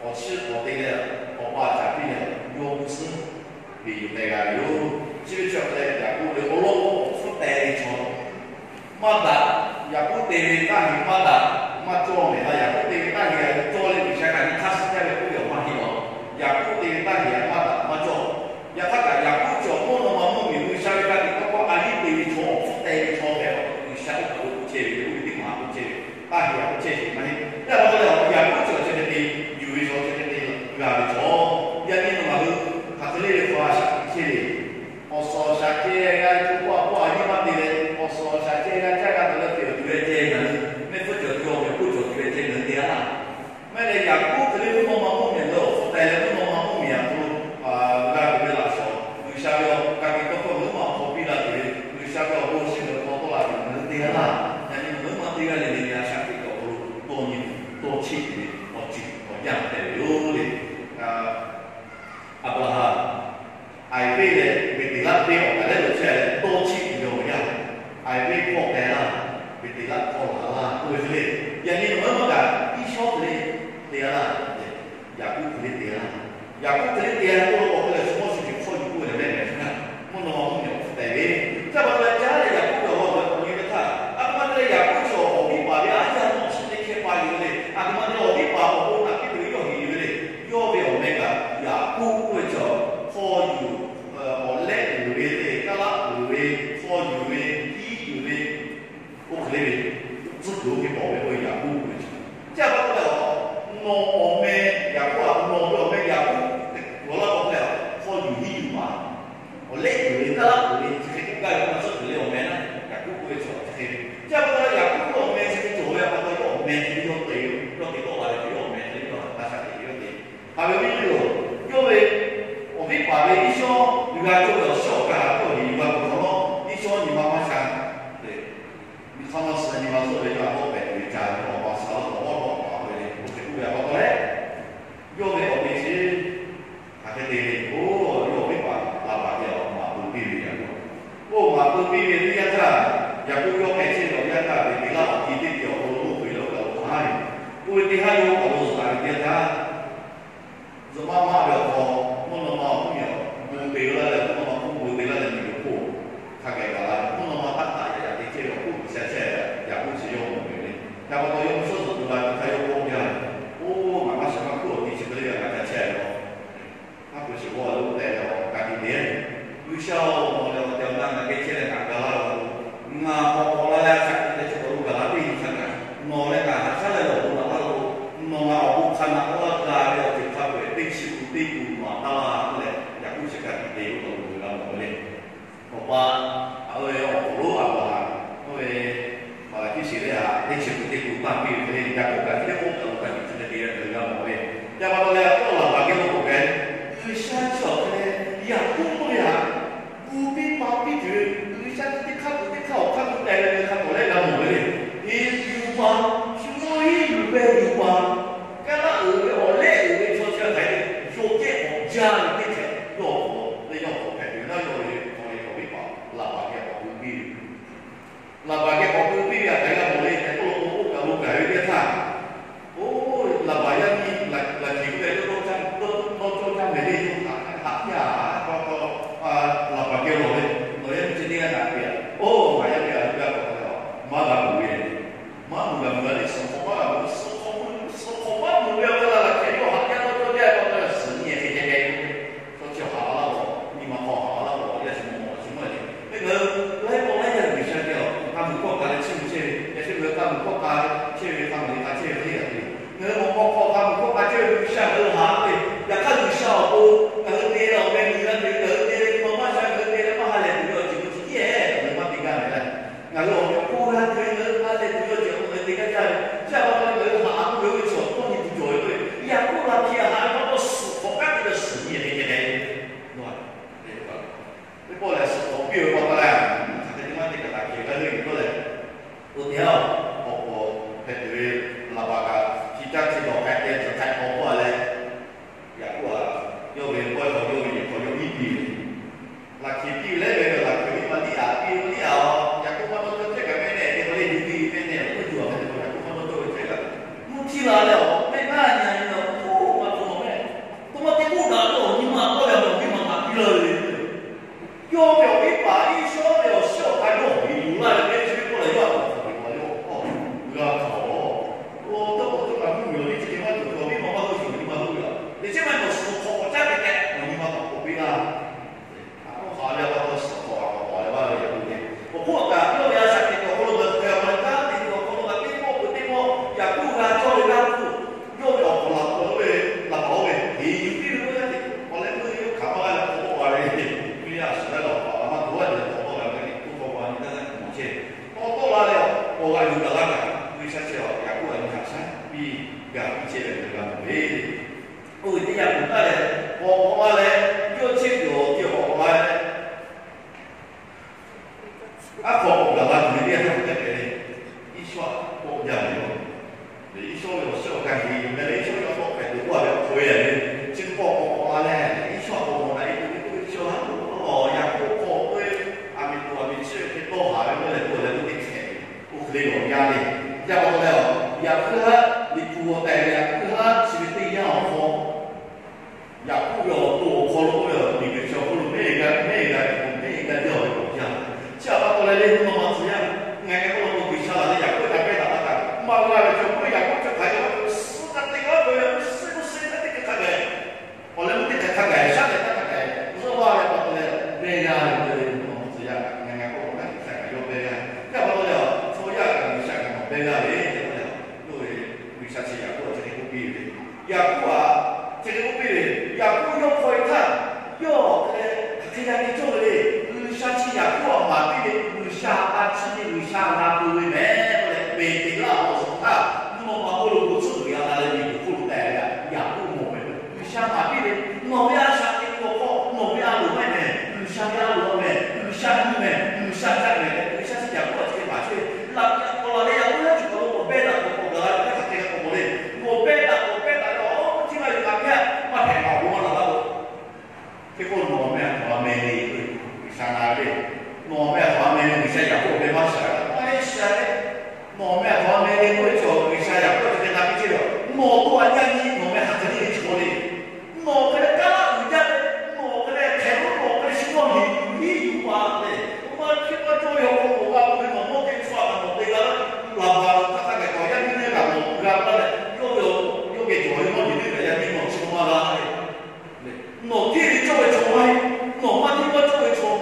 Awˬ chiˇ k'awꞈ te leh, awˬ pa caˍ piˇ leh, yawˇ hui suhˉ ve yuˬ k'ai g'a ve yoˬ. Chi ve chi awˬ hk'e leh, Yaˍkoˆ ve awˬ lawn k'o, awˬ hpfuhˇ teh ve chaw maˇ daꞈ. Yaˍkoˆ te ve taˇ heˍ maˇ daꞈ maˇ cawˇ mehˍ laˇ. Yaˍkoˆ te ve taˇ heˍ a cawˇ leh, G'uiˬsha kaꞈ nyi hk'aˇ suh jaˇ ve k'oˆ ve awˬ maˇ heˆ law. Yaˍkoˆ te ve taˇ heˍ a maˇ daꞈ maˇ cawˇ. Yaꞈ hk'aˇ kaꞈ Yaˍkoˆ cawˬ mvuhˇ naw ma mvuhˇmiˬ G'uiˬsha ve ka tiꞈ tawˇ hkawˇ a yiˉ te ve chaw, awˬ hpfuhˇ teh ve chaw hpehꞈ, G'uiˬsha oˇ kaꞈ lo k'oˆ chehˇ ve, oˇ ve teˇ maˬ k'oˆ chehˇ ve, taˇ heˍ a k'oˆ chehˇ sheˍ maˇ heˆ. Yaꞈ hk'aˇ leh Yaˍkoˆ cawˬ chi hk'e te yuˬ ve chaw, chi hk'e te g'a ve chaw, yaꞈ nyi nawˬ ngaˬ hui hk'aˬ hk'e le ve hk'aw a shaꞈ teꞈ chehˇ ve, awˬ suhˍ awˬ shaˍ ceh g'a ve, co paˆ paˆ a nyiˇ maˇ te leh, awˬ suhˍ awˬ shaˍ ceh g'a caˇ g'a tuˬ leh te awˬ tuˬ ve ceh ngaˬ hui, mehˆ hpfuhˇ cawˬ tuˬ, awˬ mehˍ hpfuhˇ cawˬ tuˬ ve ceh ngaˬ hui te a laˇ. Maˇ heˆ leh, Yaˍkoˆ hk'e le mvuhˇ naw ma mvuhˇmiˬ leh awˬ hpfuhˇ teh leh mvuhˇ naw ma mvuhˇmiˬ awˬ hk'aw lo g'a tuˬ ve laꞈ shawnˍ, G'uiˬsha ve awˬ ka tiꞈ tawˇ hkawˇ ngaˬ hui maˇ awˬ hk'aw piˇ la tuˬ ve, G'uiˬsha ve awˬ bon shinˉ ve awˬ hk'aw tawˆ la tuˬ ngaˬ hui te a laˇ. Yaꞈ nyi ngaˬ hui maˇ te g'a leh leh, a shaꞈ teꞈ ve awˬ hk'aw lo dawˇ nyi tuˬ, dawˇ cheˆ tuˬ ve awˬ ceuˬ awˬ yanˇ hpehꞈ ve yoˬ le. Aˍbraˍhanˍ, Aˍiˍveˆ leh Beˍteˍlaˆ venˇ awˬ kaˍ lehˉ lo chehˇ leh dawˇ cheˆ tuˬ ve awˬ yanˇ, Aˍiˍveˆ hpawˇ k'ai laˇ, Beˍteˍlaˆ hpawˇ laˬ laˇ k'oˆ ve hk'e le. Yaꞈ nyi nawˬ ngaˬ hui maˇ kaꞈ Iˉsawˇ hk'e le te a laˇ, Yaˍkoˆ hk'e le te a laˇ. Yaˍkoˆ hk'e le te a k'oˆ lo k'awꞈ hk'e leh, shu mawˇ shu jeˬ hk'awˇ yuˬ k'oˆ ve lehˬ mehˆ mehˍ hk'e, mvuhˇ naw ma mvuhˇmiˬ awˬ hpfuhˇ teh ve, caˇ pa taw leh caˇ leh Yaˍkoˆ ve awˬ lawn awˬ nyi ve htaˇ, a htoꞈ ma te leh Yaˍkoˆ chi awˬ viˉ paˍ ve aˉ yaˇ mvuhˇ awˬ suhˉ teˇ hkehˇ pa yuˬ ve le. A htoꞈ ma te leh awˬ viˉ paˍ awˬ bon naꞈ piˇ tuˬ ve yawˇ heˍ yuˬ ve le. Yawˇ ve awˬ meh kaꞈ Yaˍkoˆ k'oˆ ve chaw, hk'aw yuˬ, awˬ lehˆ yuˬ ve le, kaˇ laˆ yuˬ ve, hk'aw yuˬ ve, hiˉ yuˬ ve, oˇ hk'e le ve, tcuhˉ kuiˬ oˇ hk'e bawˬ ve k'oˆ ve Yaˍkoˆ k'oˆ ve chaw. Chi a pa taw leh, nawˬ awˬ meh Yaˍkoˆ a, nawˬ ve awˬ meh Yaˍkoˆ, awˬ lawn k'awꞈ hk'e leh, hk'aw yuˬ hiˉ yuˬ paˍ, awˬ lehˆ yuˬ ve, kaˇ laˆ yuˬ ve, chi hk'e k'oˆ gaˇ ve k'o, tcuhˉ kuiˬ le awˬ meh naˉ Yaˍkoˆ k'oˆ ve chaw chi hk'e ve. Chi a pa taw leh Yaˍkoˆ ve awˬ meh chi hk'e cawˬ ve a pa taw, yawˇ awˬ meh chi yawˇ te, yawˇ te tawˆ la ve, yawˇ awˬ meh chi yawˇ a shaꞈ teꞈ ve yawˇ te. Haꞈ ve viˉ nyi-oˬ, yawˇ ve awˬ viˉ paˍ ve Iˉsawˇ g'a cawˇ ve awˬ shiˉ awˬ ka htaꞈ k'oˆ ve, yuˬ g'a tuˬ hk'awꞈ nawˉ, Iˉsawˇ nyi ma maˇ sha le. Nyi hk'aˇ maˇ suh nyi ma suh ve, yawˇ a kawˆ pehꞈ tuˬ ve ca ve, awˬ pa suh a lo awˬ hawˉ hawˉ paˍ ve le, oˇ hk'e k'oˆ ve a pa taw leh, yawˇ ve awˬ meh chi hk'aˬ hk'e te ve, oˇ yawˇ awˬ viˉ paˍ Laˍbaˍ ve awˬ maˍ peu piˇ ve Yaˍkoˆ. Oˇ maˍ peu piˇ ve teˇ yanˇ htaˇ, Yaˍkoˆ yawˇ hk'e chehˇ ve awˬ yanˇ htaˇ, Beˍteˍlaˆ awˬ ti teˇ ti awˬ hk'aw lo oˇ hk'e ve awˬ hk'aw lo hk'aˬ ha ve, oˇ ve teˇ haˉ yawˇ awˬ hk'aw lo zuhꞈ la ve teˇ yanˇ htaˇ, zuhꞈ maˇ maˇ ve awˬ hk'aw, mvuhˇ naw ma awˬ hk'oˆ miˬ awˬ bon te laˇ leh, mvuhˇ naw ma hk'oˆ bon te laˇ leh miˬ guiˬ hk'oˆ hk'a gaˬ gaˬ la ve, mvuhˇ naw ma taˇ taˍ yaꞈ yaꞈ te chehˇ ve awˬ hk'oˆ G'uiˬsha chehˇ ve Yaˍkoˆ chi yawˇ mawˬ ve le. Chi a pa taw yawˇ mvuhˇ shawˉ zuhꞈ tu la tuˬ htaˇ yawˇ k'oˆ gaˇ ve, oˇ maˍ maˇ shehˍ maˇ hkuˇ awˬ ti chi hk'e le g'a hk'a ca chehˇ ve law. Aˉ pu shiˍ g'awˇ lo tehꞈ leh awˬ ka tiꞈ te, G'uiˬsha-oˬ, nawˬ lehˬ awˬ tehˬ awˬ na ngaˬ geh chehˇ leh ngaˬ ga laˇ ve lo, ngaˬ k'awꞈ k'awꞈ la leh a shaꞈ teꞈ leh chi k'awꞈ lo gaˬ la teˇ nyi hk'a gaˬ, nawˬ leh ngaˬ haꞈ shaˉ leh lawˬ lo laˬ laˇ lo, nawˬ ngaˬ awˬ bon hk'a naꞈ k'awꞈ laˇ ga ve awˬ ceuˬ hk'a peu-eˬ teˇ chi tuˬ teˇ tuˬ maˍ taˇ laˇ k'oˆ leh, Yaˍkoˆ chi ka tiꞈ te k'oˆ k'awꞈ lo gaˬ la mawˬ ve le. Awˬ pa, a, oˇ ve awˬ hk'aw lo Aˍbraˍhanˍ, oˇ ve Maˍlaˍhkiˆ sheˍ ve htaꞈ teˇ chi tuˬ teˇ tuˬ tanˇ piˇ ve hk'e le, Yaˍkoˆ kaꞈ chi teˇ k'oˆ kaꞈ lo ka tiꞈ chi hk'e te g'a gaˇ mawˬ ve. Chi a pa taw leh, oˇ Laˍbaˍ geh lo k'oˆ ve, G'uiˬsha chi awˬ hk'e leh Yaˍkoˆ oˇ ve htaꞈ gu piˇ pa piˇ tuˬ ve, G'uiˬsha chi teˇ hk'aˇ tuˬ teˇ hk'aˇ awˬ hk'aˇ tuˬ tehꞈ ve hk'a tawˍ lehˆ g'a mawˬ ve le. Hiˉ yuˬ paˍ, shu yawˇ hiˉ yuˬ pehˇ yuˬ paˍ, kaˇ laˆ uiˍ ve awˬ lehˆ uiˍ ve chaw chi hk'aˬ hk'e yawˇ kehˉ k'awꞈ jaˇ ve teˇ hkeh yawˇ k'awꞈ leh yawˇ k'awꞈ hpehꞈ tuˬ ve naˉ, yawˇ ve awˬ ve awˬ viˉ paˍ Laˍbaˍ geh k'awꞈ gu piˇ ve Laˍbaˍ geh k'awꞈ gu piˇ ve htaꞈ hk'aˬ hk'e g'a mawˬ le tehꞈ k'oˆ lo k'o, oˇ kaˬ lo gaˬ ve teˇ htaˇ, oˇ Laˍbaˍ yaˇ nyi, Laˍ, Laˍ hkiˬ k'oˆ ve, Tawˇ cawˇ caˇ mehˍ le, yawˇ htaꞈ haꞈ piˇ a, k'aw k'aw, Laˍbaˍ geh lawˬ ve, nawˬ yaˇ miˇ chi teˇ g'aˇ htaꞈ piˇ a. Oˇ ngaˬ yaˇ miˇ a, oˇ g'aˇ k'awꞈ hk'e a, maˇ g'a mawˬ ve, maˇ mawˬ g'a mawˬ g'a le, suhˍ hk'awꞈ maˇ g'a mawˬ, suhˍ hk'awꞈ maˇ mawˬ ve awˬ hk'aw lo Laˍ hkiˬ yawˇ haꞈ jaˇ tawˇ cawˇ jaˇ ve pa taw, suhˍ nyi hk'e ceh k'ai ve k'o, chaw chi haꞈ a laˇ k'o, nyi ma hk'aw haꞈ a laˇ k'o, yaˇ chi mawˬ mawˬ chi maˇ le. Teˇ ngaˬ hui laiˉ pawˆ laiˉ yaˇ G'uiˬsha geh awˬ hk'a mvuh hkawˇ ka leh chiˇ mvuh chehˇ ve, yaꞈ chi ngaˬ hui hk'a mvuh hkawˇ ka chehˇ ve, hk'a mvuh le k'a chehˇ ve teˇ g'aˇ le. Ngaˬ hui mawˬ hk'aw hk'aw hk'a mvuh hkawˇ ka chehˇ ve G'uiˬsha ngaˬ hui haꞈ ve, yaꞈ hk'aˇ G'uiˬsha awˬ pon ngaˬ hui te leh awˬ meh nyi g'a te, ngaˬ hui te leh nyi ma maˇ sha, ngaˬ hui te leh maˇ ha lehˬ tuˬ ve awˬ ceuˬ k'o chi tiˉ-ehˍ, ngaˬ hui maˇ te gaˇ mehˍ le. Ngaˬ hui awˬ meh k'oˆ g'a tuˬ ve, ngaˬ hui ha lehˬ tuˬ ve awˬ ceuˬ k'o ngaˬ hui te gaˇ jaˇ ve. Chi a pa taw leh ngaˬ hui haꞈ a k'oˆ ve oˇ ve chi awˬ tawˇ nyi tuˬ cawˬ ve k'o, Yaˍkoˆ Laˍ hkiˬ haꞈ ve pa taw suhˍ hk'awꞈ kaˉ te leh suhˍ nyi hk'e ceh k'ai ve. Teˇ pawˆ lehˬ, suhˍ hk'awꞈ piˇ ve pa taw leh, hk'aˬ hk'e te maˇ te kaꞈ Laˍ hkiˬ g'a le nyi k'oˆ leh, oˇ te-a, awˬ k'awꞈ hpehꞈ tuˬ ve Laˍbaˍ kaꞈ chi caˇ chi dawˬ k'ai te tcuh k'ai k'awꞈ k'oˆ a leh, Oˇ ve teˇ yanˇ kuˬ taˇ leh, k'awꞈ k'awꞈ la leh, yawˇ chehˇ kuiˬ awˬ ti k'awꞈ k'awꞈ la leh, aˉ hk'aw k'awꞈ gaˬ la tuˬ ve teˇ yanˇ htaˇ hk'aˬ hk'e hpehꞈ le. Iˉ shawˉ k'awꞈ jaˇ ve yoˬ. Iˉ shawˉ ve awˬ shiˉ awˬ ka heˍ ve leh, Iˉ shawˉ ve awˬ tawˆ hpehꞈ tuˬ k'oˆ ve awˬ hk'aw lo, chi k'awꞈ k'awꞈ k'awꞈ la leh, Iˉ shawˉ k'awꞈ mawˬ daꞈ e tuˬ ve k'oˆ ve chi awˬ ha k'o, Yaˍkoˆ hk'aw k'oˆ ve, aˬ miˍ tuˬ aˬ miˍ chi ve hk'e tawˇ haˍ ve k'oˆ leh k'oˆ leh, oˇ teˇ hkehꞈ ve oˇ hk'e le lawˬ jaˇ le. Yaˇ pa taw leh, yaꞈ puiˉ haˉ Liꞈ hpu g'aw tehꞈ ve yaꞈ puiˉ haˉ chi ve teˇ yanˇ awˬ hk'aw, Yaˍkoˆ ve awˬ to awˬ hk'aw lo k'oˆ ve, miˬguiˬ chi awˬ hk'aw lo mehˆ g'a mehˆ g'a mehˆ g'a jaˇ ve awˬ yanˇ. Chi htaꞈ pa taw leh le, nawˬ maˬ tcuh yaˇ, ngaˬ ngaˬ k'oˆ la k'o, G'uiˬsha laˬ leh Yaˍkoˆ htaꞈ pehˇ taˍ pa taꞈ maˇ g'a ve chaw, k'oˆ ve Yaˍkoˆ chi hk'aˬ hk'e ve suh kaꞈ te g'a k'oˆ ve, suh suh suh kaꞈ te hk'e hk'a gaˬ, awˬ leh mvuhˇ teˇ hk'aˬ hk'a gaˬ, shaˉ leh htaˇ hk'a gaˬ, zuhˆ vaˇ ve pa taw leh, mehˆ g'a ve le, nawˬ maˬ tcuh yaˇ, ngaˬ ngaˬ k'oˆ la k'o, G'uiˬsha kaꞈ yawˇ pehˇ g'a. Yaˇ pa taw leh, chaw yaˇ kaꞈ G'uiˬsha kaꞈ nawˬ pehˇ g'a ve tehꞈ k'oˆ leh, k'oˆ ve, G'uiˬsha chi Yaˍkoˆ chi hk'e k'oˆ piˇ ve le. Yaˍkoˆ aꞈ, chi hk'e k'oˆ piˇ ve, Yaˍkoˆ yawˇ hk'aw e htaˇ, yawˇ hk'e leh hk'aˬ hk'e g'a te cawˇ ve le. G'uiˬsha chi Yaˍkoˆ aꞈ maˍ piˇ ve, G'uiˬsha a ciˉ ve G'uiˬsha g'a peuˬ ve mehˍ k'oˆ leh, Peˍteˍlaˆ awˬ suhˍ htaˇ, mvuhˇ naw ma hk'oˆ lo bon tcuhˉ kuiˬ g'a la leh miˬguiˬ hk'oˆ lo tehꞈ ve Yaˍkoˆ mawˬ ve, G'uiˬsha maˍ piˇ ve, nawˬ ve a shaꞈ teꞈ kuiˬ awˬ hk'aw nawˬ ve a loˍ maˇ mehˍ, G'uiˬsha ve a loˍ maˇ mehˍ, G'uiˬsha nyi mehˍ, G'uiˬsha caˆ mehˍ tehꞈ, G'uiˬsha chi Yaˍkoˆ aꞈ chi hk'e maˍ chehˇ ve. Laꞈ k'awꞈ laˬ leh Yaˍkoˆ htaˇ chi kaꞈ lo k'awꞈ pehˇ daꞈ k'awꞈ k'awꞈ gaˬ la ve htaˇ hk'aˬ hk'e k'awꞈ k'awꞈ le. K'awꞈ pehˇ daꞈ k'awꞈ pehˇ daꞈ leh, awˬ chi ma yuˬ kaꞈ hpehˇ maˇ hpehꞈ kaꞈ awˬ bon maˇ laˬ laˇ lo. Hk'e k'o, nawˬ meh a htaꞈ a meh le k'oˆ ve, G'uiˬsha na ve le. Nawˬ meh a htaꞈ a meh le, G'uiˬsha Yaˍkoˆ awˬ meh maˇ shaˍ, maˇ heˆ shaˍ le. Nawˬ meh a htaꞈ a meh le k'oˆ ve chaw, G'uiˬsha Yaˍkoˆ chi hk'e na piˇ chehˇ ve, nawˬ to a yaˇ nyi nawˬ meh hk'aˬ hk'e le ve chaw le. Nawˬ hk'e leh kaˉ laˇ uiˍ jaˇ ve, nawˬ hk'e leh hk'e lo nawˬ hk'e le shu g'awˇ hiˍ yuˬ hiˉ yuˬ pa le. Oˇ ma hkiˇ maˇ cawˇ ve awˬ hk'aw lo g'a k'oˆ ve, nawˬ mawˇ teˇ hk'aˇ kaꞈ nawˬ te g'a laˇ, laˬ baˬ laˬ htaˇ hk'a gaˬ k'awꞈ yaˇ miˇ neˇ kaꞈ nawˬ g'a laˇ leh, yawˇ ve yawˇ geh cawˬ ve mawˇ jeˬ teˇ kaꞈ yaˇ miˇ nawˬ chi maˇ g'a ve. Nawˬ hteˇ ve cawˇ ve chaw maˇ heˆ. Nawˬ maˇ hteˇ maˇ cawˇ ve chaw,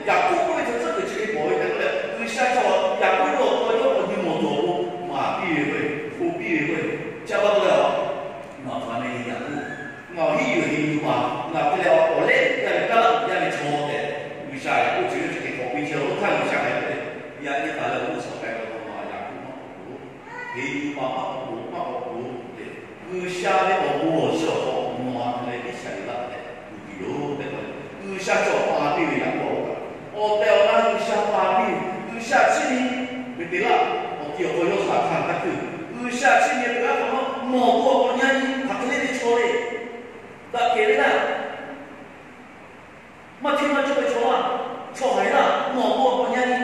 Yaˍkoˆ k'oˆ ve chaw tcuhˉ kuiˬ chi hk'e mawˬ ve tehꞈ k'oˆ leh, G'uiˬsha chaw Yaˍkoˆ yawˇ awˬ hk'aw yawˇ k'awꞈ nyi mawˬ cawˬ k'o, maˍ piˇ ve k'o, hpu piˇ ve k'o, chi pa taw leh a, ngaˬ hk'aˬ meh le Yaˍkoˆ, ngaˬ awˬ hiˉ yuˬ heˍ yuˬ paˍ, ngaˬ hk'e leh awˬ lehˆ uiˍ jaˇ ve kaˉ laˇ uiˍ jaˇ ve chaw tehꞈ, G'uiˬsha Yaˍkoˆ chi yawˇ chi hk'e k'awꞈ piˇ chehˇ ve. Oˇ htaˇ G'uiˬsha hk'e k'oˆ ve, yaꞈ nyi taˍ leh awˬ g'uˇ suhˍ k'ai ve k'o, ngaˬ Yaˍkoˆ maˇ k'awꞈ k'oˆ, heˍ yuˬ paˍ maˇ k'awꞈ k'oˆ, maˇ k'awꞈ k'oˆ tehꞈ, G'uiˬsha ve awˬ bon awˬ shiˉ awˬ hk'aw nawˬ a hk'e leh Iˉsaˍreˍlaˆ tehꞈ kuˬ tuˬ yoˬ tehꞈ k'oˆ leh, G'uiˬsha cawˬ pa piˇ ve Yaˍkoˆ awˬ hk'aw, awˬ tehˬ awˬ na G'uiˬsha pa piˇ ve, G'uiˬsha chiˇ nyi Peˍteˍlaˆ awˬ ti awˬ hk'aw yawˇ shaˍ htaˇ htaˇ hkuiˇ, G'uiˬsha chiˇ nyi Peˍteˍlaˆ hk'aw lo, nawˬ to awˬ hk'aw nyi a nyi hk'aˬ hk'e le ve chaw le, daꞈ kehˬ ve laˇ. Maˇ hteˇ maˇ cawˇ ve chaw laˇ, chaw haiˬ laˇ, nawˬ to awˬ hk'aw nyi a nyi,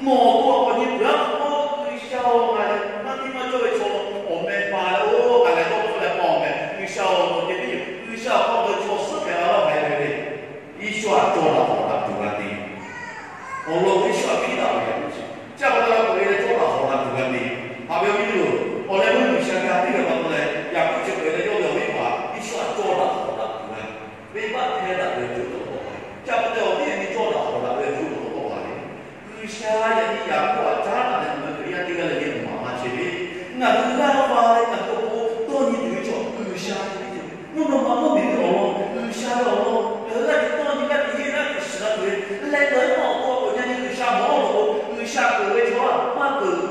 nawˬ to awˬ hk'aw nyi peuˬ aˉ hk'aw lo G'uiˬsha-oˬ, ngaˬ maˇ hteˇ maˇ cawˇ ve chaw awˬ meh pa leh, oˇ, ngaˬ lehˬ dawˇ hpfuhˆ leh pa awˬ meh, G'uiˬsha-oˬ, nawˬ ceh tiˉ yoˬ. G'uiˬsha awˬ hk'aw lo chaw suhˉ hpehꞈ la laˇ hpehꞈ ve le. Iˉsawˇ htaꞈ cawˇ daꞈ hawˍ daꞈ tuˬ g'a te. Awˬ lawn Iˉsawˇ htaꞈ piˇ daꞈ ve yoˬ. Chi pa taw leh k'oˆ ve leh cawˇ daꞈ hawˍ daꞈ tuˬ g'a te. Haꞈ ve awˬ viˉ nyi-oˬ, awˬ leh meuˇ G'uiˬsha g'a piˇ ve pa taw leh, Yaˍkoˆ chi k'oˆ ve leh yawˇ ve awˬ viˉ paˍ Iˉsawˇ htaꞈ cawˇ daꞈ hawˍ daꞈ tuˬ g'a. Venˇbaˆ hpehˇ daꞈ ve awˬ ceuˬ tawˇ tawˆ la ve. Chi pa taw awˬ viˉ nyi cawˇ daꞈ hawˍ daꞈ ve awˬ ceuˬ tawˇ tawˆ la ve. G'uiˬsha yaꞈ nyi Yaˍkoˆ htaꞈ caˉ daꞈ leh ngaˬ hui Hkriꞈ yaˇ teˇ g'aˇ leh le maˍ maˇ chehˇ ve, ngaˬ hui g'aˇ va leh ngaˬ hui awˬ pon dawˇ nyi tuˬ ve chaw G'uiˬsha ve. Mvuhˇ naw ma mvuhˇmiˬ ve awˬ lawn, G'uiˬsha ve awˬ lawn, ngaˬ hui g'aˇ hteꞈ dawˇ nyi g'aˇ hteꞈ henˇ g'aˇ hteꞈ shiˍ g'a tuˬ ve leh, ngaˬ hui maˇ awˬ to awˬ pon nyi a nyi G'uiˬsha mawˬ law k'o, G'uiˬsha peuˬ ve chaw maˇ peuˬ.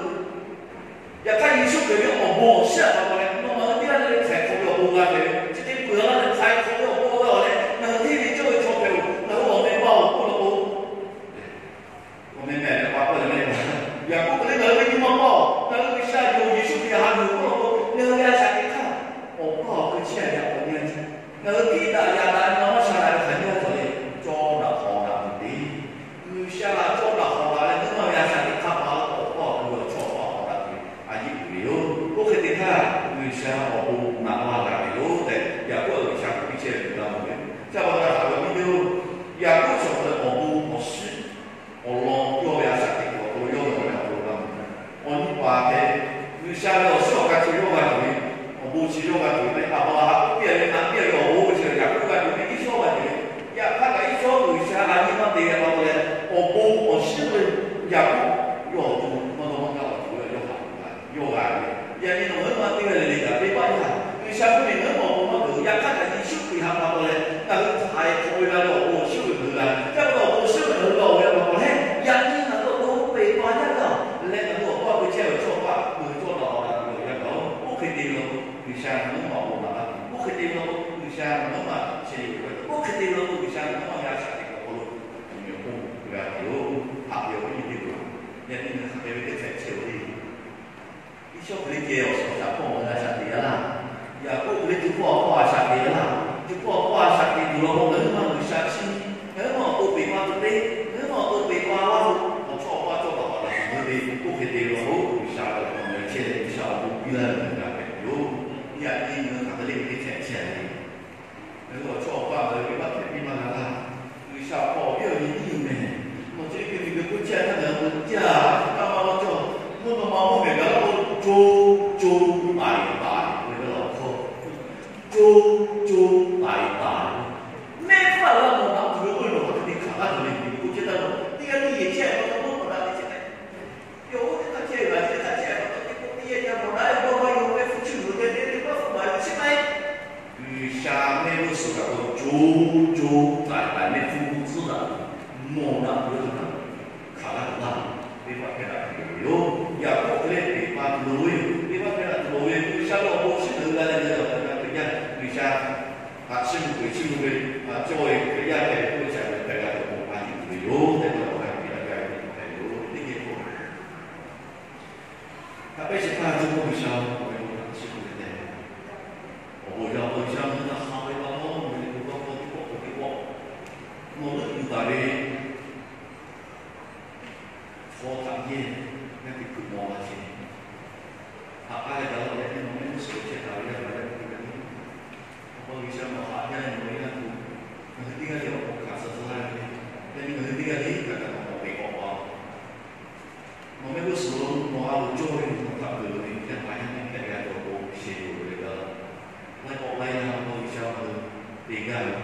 Yaꞈ hk'aˇ, Yeˍsuˆ Hkriꞈ ve awˬ bon awˬ shiˉ htaꞈ pa taw leh, nawˬ ngaˬ hui teˇ g'aˇ le le htaiˍ hk'awꞈ ve awˬ bon g'a hpehꞈ ve, chi hk'e peuˬ la leh htaiˍ hk'awꞈ ve awˬ bon g'a leh, ngaˬ hui hteˇ ve cawˇ ve chaw hpehꞈ-oˬ, ngaˬ hui awˬ meh paˇ-oˬ k'oˆ law k'o, awˬ meh meh pa k'oˆ leh meh, Yaˍkoˆ hk'e le ngaˬ hui ve nyi ma paˇ-oˬ, ngaˬ hui G'uiˬsha yoˬ, Yeˍsuˆ Hkriꞈ htaꞈ haꞈ yuˬ k'oˆ law k'o, ngaˬ hui ve a shaꞈ teꞈ hk'aˇ, awˬ paˇ awˬ hkui chehˇ ve awˬ nyi a ciˉ, ngaˬ hui tiˉ daꞈ yaꞈ daꞈ nyi ma maˇ sha daꞈ ve hk'aˬ nyi a cawˬ le, cawˇ daꞈ hawˍ daꞈ tuˬ te. G'uiˬsha htaꞈ cawˇ daꞈ hawˍ daꞈ leh, ngaˬ hui maˇ ve a shaꞈ teꞈ hk'aˇ pa la k'o, awˬ paˇ awˬ hkui ve awˬ chawˇ awˬ paˇ hawˍ daꞈ tuˬ ve a yiˆ uiˍ ve yoˬ. Oˇ hk'e te htaˇ, G'uiˬsha awˬ bon naꞈ laˇ g'a ve yoˬ tehꞈ, Yaˍkoˆ G'uiˬsha k'oˆ piˇ chehˇ ve g'a mawˬ ve. Chi pa taw leh haꞈ ve awˬ viˉ nyi-oˬ, Yaˍkoˆ chi awˬ hk'aw leh awˬ bon awˬ shiˉ awˬ lawn yawˇ ve a shaꞈ teꞈ kuiˬ awˬ hk'aw lo yawˇ ve awˬ meh awˬ hk'aw lo g'a mawˬ ve. Awˬ nyi paˍ hk'e, G'uiˬsha ve awˬ shiˉ awˬ ka chi yawˇ g'a tuˬ ve, awˬ bon chi yawˇ g'a tuˬ ve, Aˍbraˍhanˍ k'oˆ piˇ ve, naꞈ piˇ ve awˬ bon chi Yaˍkoˆ g'a tuˬ ve, Iˉsawˇ g'a tuˬ ve, yaꞈ hk'aˇ kaꞈ Iˉsawˇ G'uiˬsha a nyi maˇ te ve pa taw leh, awˬ bon awˬ shiˉ ve Yaˍkoˆ yawˇ awˬ to maˇ dawˇ maˇ gaˇ awˬ tuˬ ve yawˇ haꞈ tuˬ g'a yawˇ g'a ve. Yaꞈ nyi nawˬ ngaˬ hui maˇ teˇ g'aˇ le le kaꞈ venˇbaˆ yaˇ, G'uiˬsha mvuhˇmiˬ ngaˬ hui maˇ awˬ bon maˇ peuˬ, yaꞈ hk'aˇ kaꞈ Yeˍsuˆ Hkriꞈ htaꞈ pa taw leh ngaˬ hui htaiˍ hk'awꞈ ve g'a leh awˬ bon awˬ shiˉ ve ngaˬ hui g'a. Chi pa taw awˬ bon awˬ shiˉ ve ngaˬ hui g'a-oˬ ve pa taw leh, yaꞈ nyi ngaˬ hui awˬ to peˬ pa yaˇ gaˇ leh ngaˬ hui awˬ paˇ ve chehˇ ve chaw paˇ ngaˬ hui cawˇ daꞈ hawˍ daꞈ tuˬ ve awˬ yanˇ gaˬ-oˬ. Oˇ hk'e te ve law, G'uiˬsha ngaˬ hui maˇ awˬ bon naꞈ laˇ tuˬ, oˇ hk'e te ve law G'uiˬsha ngaˬ maˇ maˇ chehˇ ve yoˬ. Oˇ hk'e te ve k'o, G'uiˬsha ngaˬ maˇ maˇ g'a shaꞈ teꞈ ve awˬ hk'aw lo, awˬ meh awˬ hponˇ g'a te-oˬ. Haꞈ ve awˬ viˉ nyi teˇ hpaˍ, yaꞈ nyi ngaˬ hk'aˬ hk'e ve teˇ hkeh chehˇ-oˬ le. Iˉsawˇ hk'e le ceh awˬ suhˍ shaꞈ hpawˇ ngaˬ hui a shaꞈ teꞈ g'a laˇ. Yaˍkoˆ hk'e le co hpawˇ awˬ hpawˇ a shaꞈ teꞈ g'a laˇ. Co hpawˇ awˬ hpawˇ a shaꞈ teꞈ tuˬ law k'o, ngaˬ hui maˇ G'uiˬsha chiˇ, ngaˬ hui maˇ awˬ to peꞈ ma tuˬ te, ngaˬ hui maˇ awˬ to peꞈ ma laˇ k'o, awˬ chawˇ awˬ hpawˇ cawˇ kaꞈ paˍ laˬ tuˬ ngaˬ hui ve oˇ hk'e te ve law k'o, G'uiˬsha ve awˬ hk'aw lo chehˇ leh G'uiˬsha awˬ bon piˇ laˇ ve ngaˬ hui g'a hpehꞈ ve yoˬ. Yaꞈ nyi ngaˬ hui hk'aˬ hk'e le ve teˇ hkeh chehˇ a le. Ngaˬ hui awˬ chawˇ awˬ hpawˇ ngaˬ hui venˇbaˆ hpehꞈ piˇ maˇ g'a laˇ. G'uiˬsha awˬ hk'aw awˬ viˉ awˬ nyi nyiˇ yuˬ mehˍ. Nawˬ chi hk'e ve geh k'oˆ chehˇ htaˇ ngaˬ hui jaˇ, taˇ maˇ lawˇ cawˇ. Mvuhˇ naw ma mvuhˇ mehˍ gaˬ laˇ k'o, co, co, taiˍ taˍ ve awˬ hk'aw, co, co, taiˍ taˍ ve mehˆ hpfuhˇ laˇ nawˬ htaꞈ tuˬ ve k'oˆ ve nawˬ hk'aˬ hk'e te hkanˍ laˇ tuˬ le. K'oˆ chehˇ htaˇ nawˬ teˇ g'aˇ teˇ yehˬ chehˇ pa taw mvuhˇ hpeuꞈ daꞈ ve chehˇ leh, yawˇ oˇ teˇ hk'aˇ chehˇ ve laˬ, chi teˇ hk'aˇ chehˇ pa taw teˇ k'oˆ teˇ yehˬ ca mawˬ daꞈ ve dawˇ maˇ yawˇ ve hpu chi luˬ ve te teˇ hpaˇ hpfuhˆ baˬ ve chi maˇ heˆ. G'uiˬsha mehˆ g'uˇ suhˍ kaꞈ k'o, co, co, taiˍ taiˍ mehˆ hpfuhˇ g'uˇ tcuhˉ daꞈ mawˬ daꞈ ve hk'aˬ htaˇ hkanˍ laˇ tuˬ laˇ, teˇ hpaˍ hpehˇ daꞈ tuˬ yoˬ. Yaˍkoˆ hk'e le peꞈ pa tuˬ loˍ ve yoˬ. Teˇ hpaˍ hpehˇ daꞈ tuˬ loˍ ve, G'uiˬsha ve awˬ bon chi leuˬ g'a leh leh awˬ hk'aˇ Hkriꞈ yaˇ, G'uiˬsha htaꞈ chiˇ mvuh peuˬ chiˇ mvuh ve, a cawˇ ve Hkriꞈ yaˇ hpehꞈ ve k'oˆ ve chi a ve hpehˇ g'a tuˬ awˬ bon a yuˬ tuˬ ve yoˬ tehꞈ k'oˆ leh awˬ g'aˇ piˇ daꞈ gaˇ ve hpehꞈ ve yoˬ. Teˇ geh k'o, hk'a pehˉ shehˍ hpaˇ Jawˇmawˇ G'uiˬsha ve awˬ bon htaꞈ chiˇ mvuh ve tehꞈ, awˬ bon yaˇ awˬ pa G'uiˬsha ngaˬ hui htaꞈ haꞈ ve pa taw, nawˬ ve bon tawˇ hkawˇ teˇ pawˆ peuˬ teˇ pawˆ nawˬ leuˆ yuˬ taˍ ve chaw htaꞈ yehˇ, yaˇ teꞈ hkuiꞈ mawˬ la chehˇ, haꞈ k'aˉ leh gaˬ la leh nawˬ mehˆ g'uˇ suhˍ lo chehˇ taˍ ve yaˇ paˍ yaˇ miˇ teˇ g'aˇ le, Awˬ pa G'uiˬsha nawˬ haꞈ jaˇ leh nawˬ ve yaˇ hpu, ngaˬ hui teˇ g'aˇ le awˬ hk'aw hkanˍ suh suh laˇ ve le. Yaꞈ nyi ngaˬ hui teˇ g'aˇ le kaꞈ kaꞈ k'awꞈ peꞈ k'awꞈ pa nawˬ mehˆ g'uˇ suhˍ lo nawˬ a loˍ cawˇ ve nawˬ htaꞈ peuˬ ve yaˇ paˍ yaˇ miˇ hpehꞈ g'a ve awˬ bon sheh yoˬ ve le gaˇ. Laiˉ k'awꞈ laiˉ yaˇ Awˬ pa G'uiˬsha ngaˬ hui te gaˇ ve,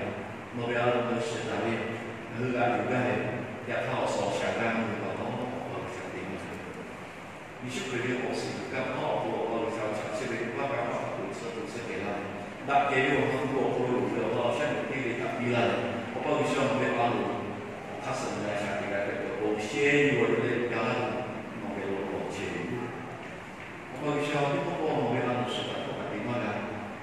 nawˬ ve a loˍ ngaˬ hui shiˍ taˍ ve, ngaˬ hui g'a yuˬ gaˇ ve, yaꞈ hk'aˇ awˬ suhˍ awˬ shaˍ g'a ngaˬ hui pa taw Awˬ pa G'uiˬsha te gaˇ ve Yeˍsuˆ Hkriꞈ ve awˬ suhˍ tuˬ kaˇ hpawˇ awˬ hk'aw lo Awˬ pa G'uiˬsha awˬ shaˍ chehˇ ve teˇ hpaˍ kaꞈ maˇ hk'a peu-eˬ suh tuˬ suh kehˬ la ve, daꞈ kehˬ ve awˬ ha hpu awˬ hk'aw lo loˍ ve awˬ lawn awˬ shaˉ nyi teˇ g'aˇ htaꞈ piˇ laˇ leh, Awˬ pa G'uiˬsha nawˬ ve a loˍ awˬ hk'aˇ suh ngaˬ hui a shaꞈ teꞈ g'a hpehꞈ ve awˬ bon sheh yuˬ a ve leh ga laˇ tuˬ nawˬ ve awˬ lawn chehˇ ve yoˬ. Awˬ pa G'uiˬsha teˇ pawˆ pawˆ nawˬ ve a loˍ suhˍ htaꞈ htawˇ kaꞈ te maˇ g'a.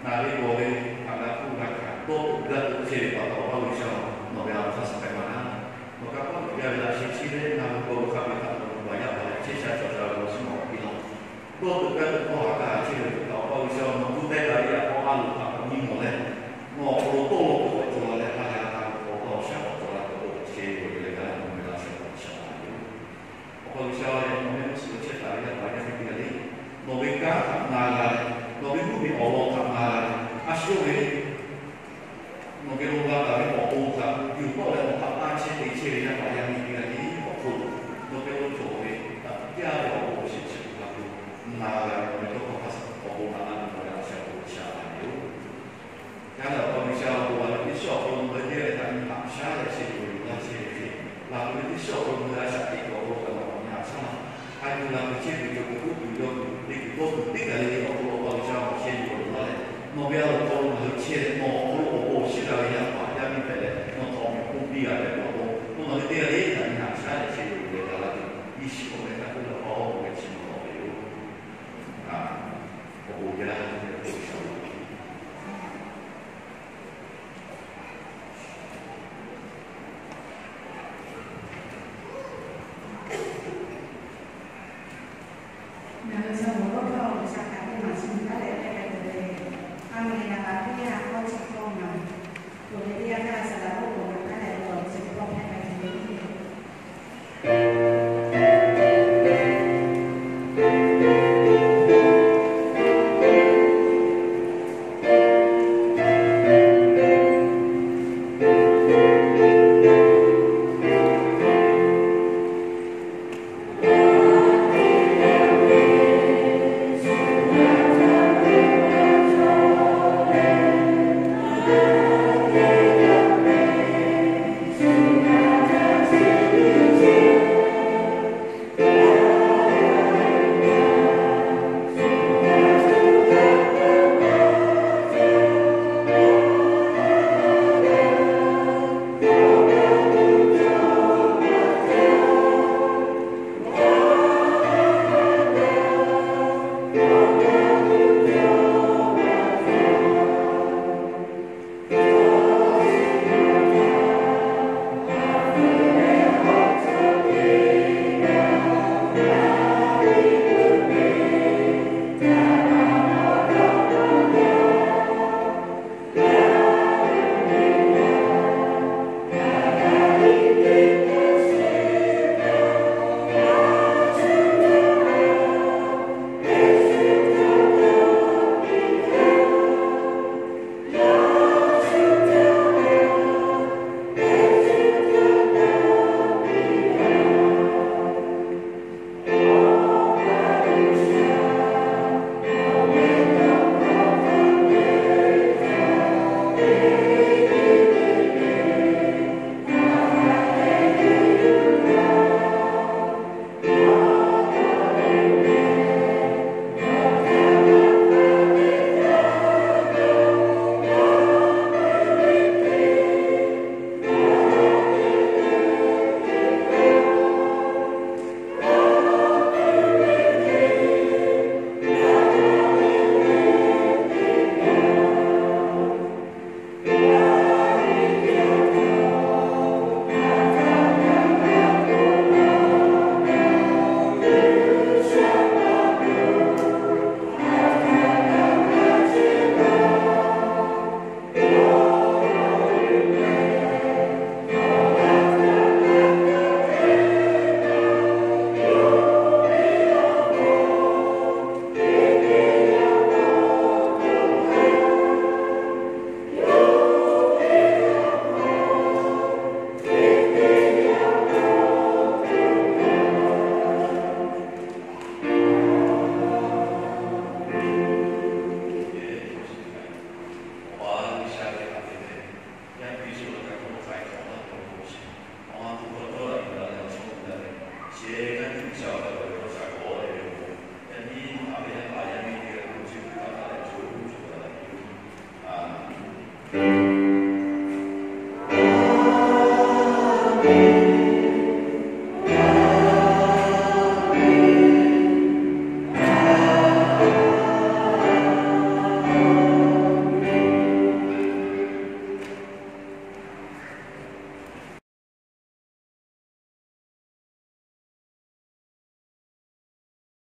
Ngaˬ ve gawˬ ve htaꞈ g'a hpuˇ g'a hkanˍ dawˇ tuˬ gaˇ tuˬ chehˇ ve pa taw, Awˬ pa G'uiˬsha nawˬ ve a loˍ hk'aˇ suh hpehꞈ maˇ g'a. Nawˬ kaꞈ pawˆ tuˬ gaˇ ve laꞈ sheh chi leh ngaˬ hui gawˬ ve hk'a peu-eˬ htaꞈ nawˬ ve baˬ yaˇ paˍ leh chehˇ sha cawˬ sha ve awˬ suhˉ nawˬ piˇ laˇ. Dawˇ tuˬ gaˇ tuˬ hkawˇ haꞈ g'a chehˇ ve htaꞈ Awˬ pa G'uiˬsha nawˬ gu teh daꞈ ve yaꞈ k'aw a loˍ htaꞈ k'awꞈ nyi mawˬ leh, nawˬ awˬ hk'aw lo tawˇ law k'o k'awꞈ cawˬ la leh, ha lehˬ ha k'aw awˬ shaˉ k'awꞈ cawˬ la ve k'o, awˬ chehˇ ve le gaˇ nawˬ ve laꞈ sheh k'awꞈ shaˍ la ve yoˬ. Awˬ pa G'uiˬsha lehˬ, nawˬ mehˆ g'uˇ suhˍ lo chehˇ taˍ ve yaˇ paˍ yaˇ miˇ teˇ g'aˇ le, nawˬ ve kanˉ htaꞈ na g'a leh, nawˬ ve mvuhˇmiˬ awˬ lawn htaꞈ na g'a leh, a shu yawˇ ve nawˬ geh lo g'a taˍ ve awˬ bon htaꞈ yuˬ tawˆ leh, nawˬ htaꞈ taˇ chehˇ te chehˇ ve yaˇ paˍ yaˇ miˇ teˇ g'aˇ le awˬ hk'oˆ lo nawˬ geh lo cawˬ ve htaꞈ jaˇ ve awˬ bon awˬ shiˍ chi hk'a peu na g'a ve, nawˬ ve tawˇ hkawˇ hk'a suh awˬ bon htaꞈ na ve nawˬ ve laꞈ sheh k'awꞈ shaˍ la ve yoˬ. Yaꞈ nyi Awˬ pa G'uiˬsha awˬ bon laˬ ve teˇ shiˉ awˬ hk'aw lo ngaˬ hui teˇ g'aˇ le htaꞈ nyi haꞈ shaˉ leh sheh yuˬ laˇ chehˇ ve hk'e, laˬ tuˬ ve teˇ shiˉ awˬ hk'aw lo ngaˬ hui a shaꞈ teꞈ kuiˬ awˬ hk'aw lo kaꞈ nawˬ nyi haꞈ shaˉ laˇ. K'ai tuˬ laˬ tuˬ chehˇ tuˬ cawˬ tuˬ uˉ tuˬ yawˇ tuˬ te tuˬ dawˇ tuˬ teˇ kaˬ le le awˬ hk'aw lo Awˬ pa G'uiˬsha nawˬ sheh yuˬ laˇ leh, nawˬ ve a loˍ hk'aw lo ngaˬ hui chehˇ leh nawˬ awˬ hk'aw lo awˬ bon awˬ shiˍ g'a ve yaˇ paˍ yaˇ miˇ hpehꞈ leh nawˬ htaꞈ awˬ meꞈ awˬ hponˇ piˇ g'a hpehꞈ ve awˬ bon, nawˬ ngaˬ hui teˇ g'aˇ le htaꞈ nyi haꞈ shaˉ leh sheh yuˬ leh ga laˇ tuˬ, Yeˍsuˆ awˬ meh htaꞈ k'oˆ leh awˬ pa awˬ bon ve chi ma lawˬ ve yoˬ. Awˬ bon jaˇ ve awˬ bon shaˍ laꞈ Ngaˬ hui chaw moˍ lonˉ htaˇ G'uiˬsha htaꞈ teˇ maˬ shu gaˇ leh hpehˇ k'ai tuˬ ve, a meh eˍ naˍ baꞈ teˇ yanˇ k'awˇ chi hkawˇ ngaˬ, tuˬ ve teˇ yanˇ htaˇ saˍ laꞈ lonˉ k'oˍ naˬ htaˇ leh awˬ lawn chi teˇ pawˆ hpehˇ k'ai tuˬ ve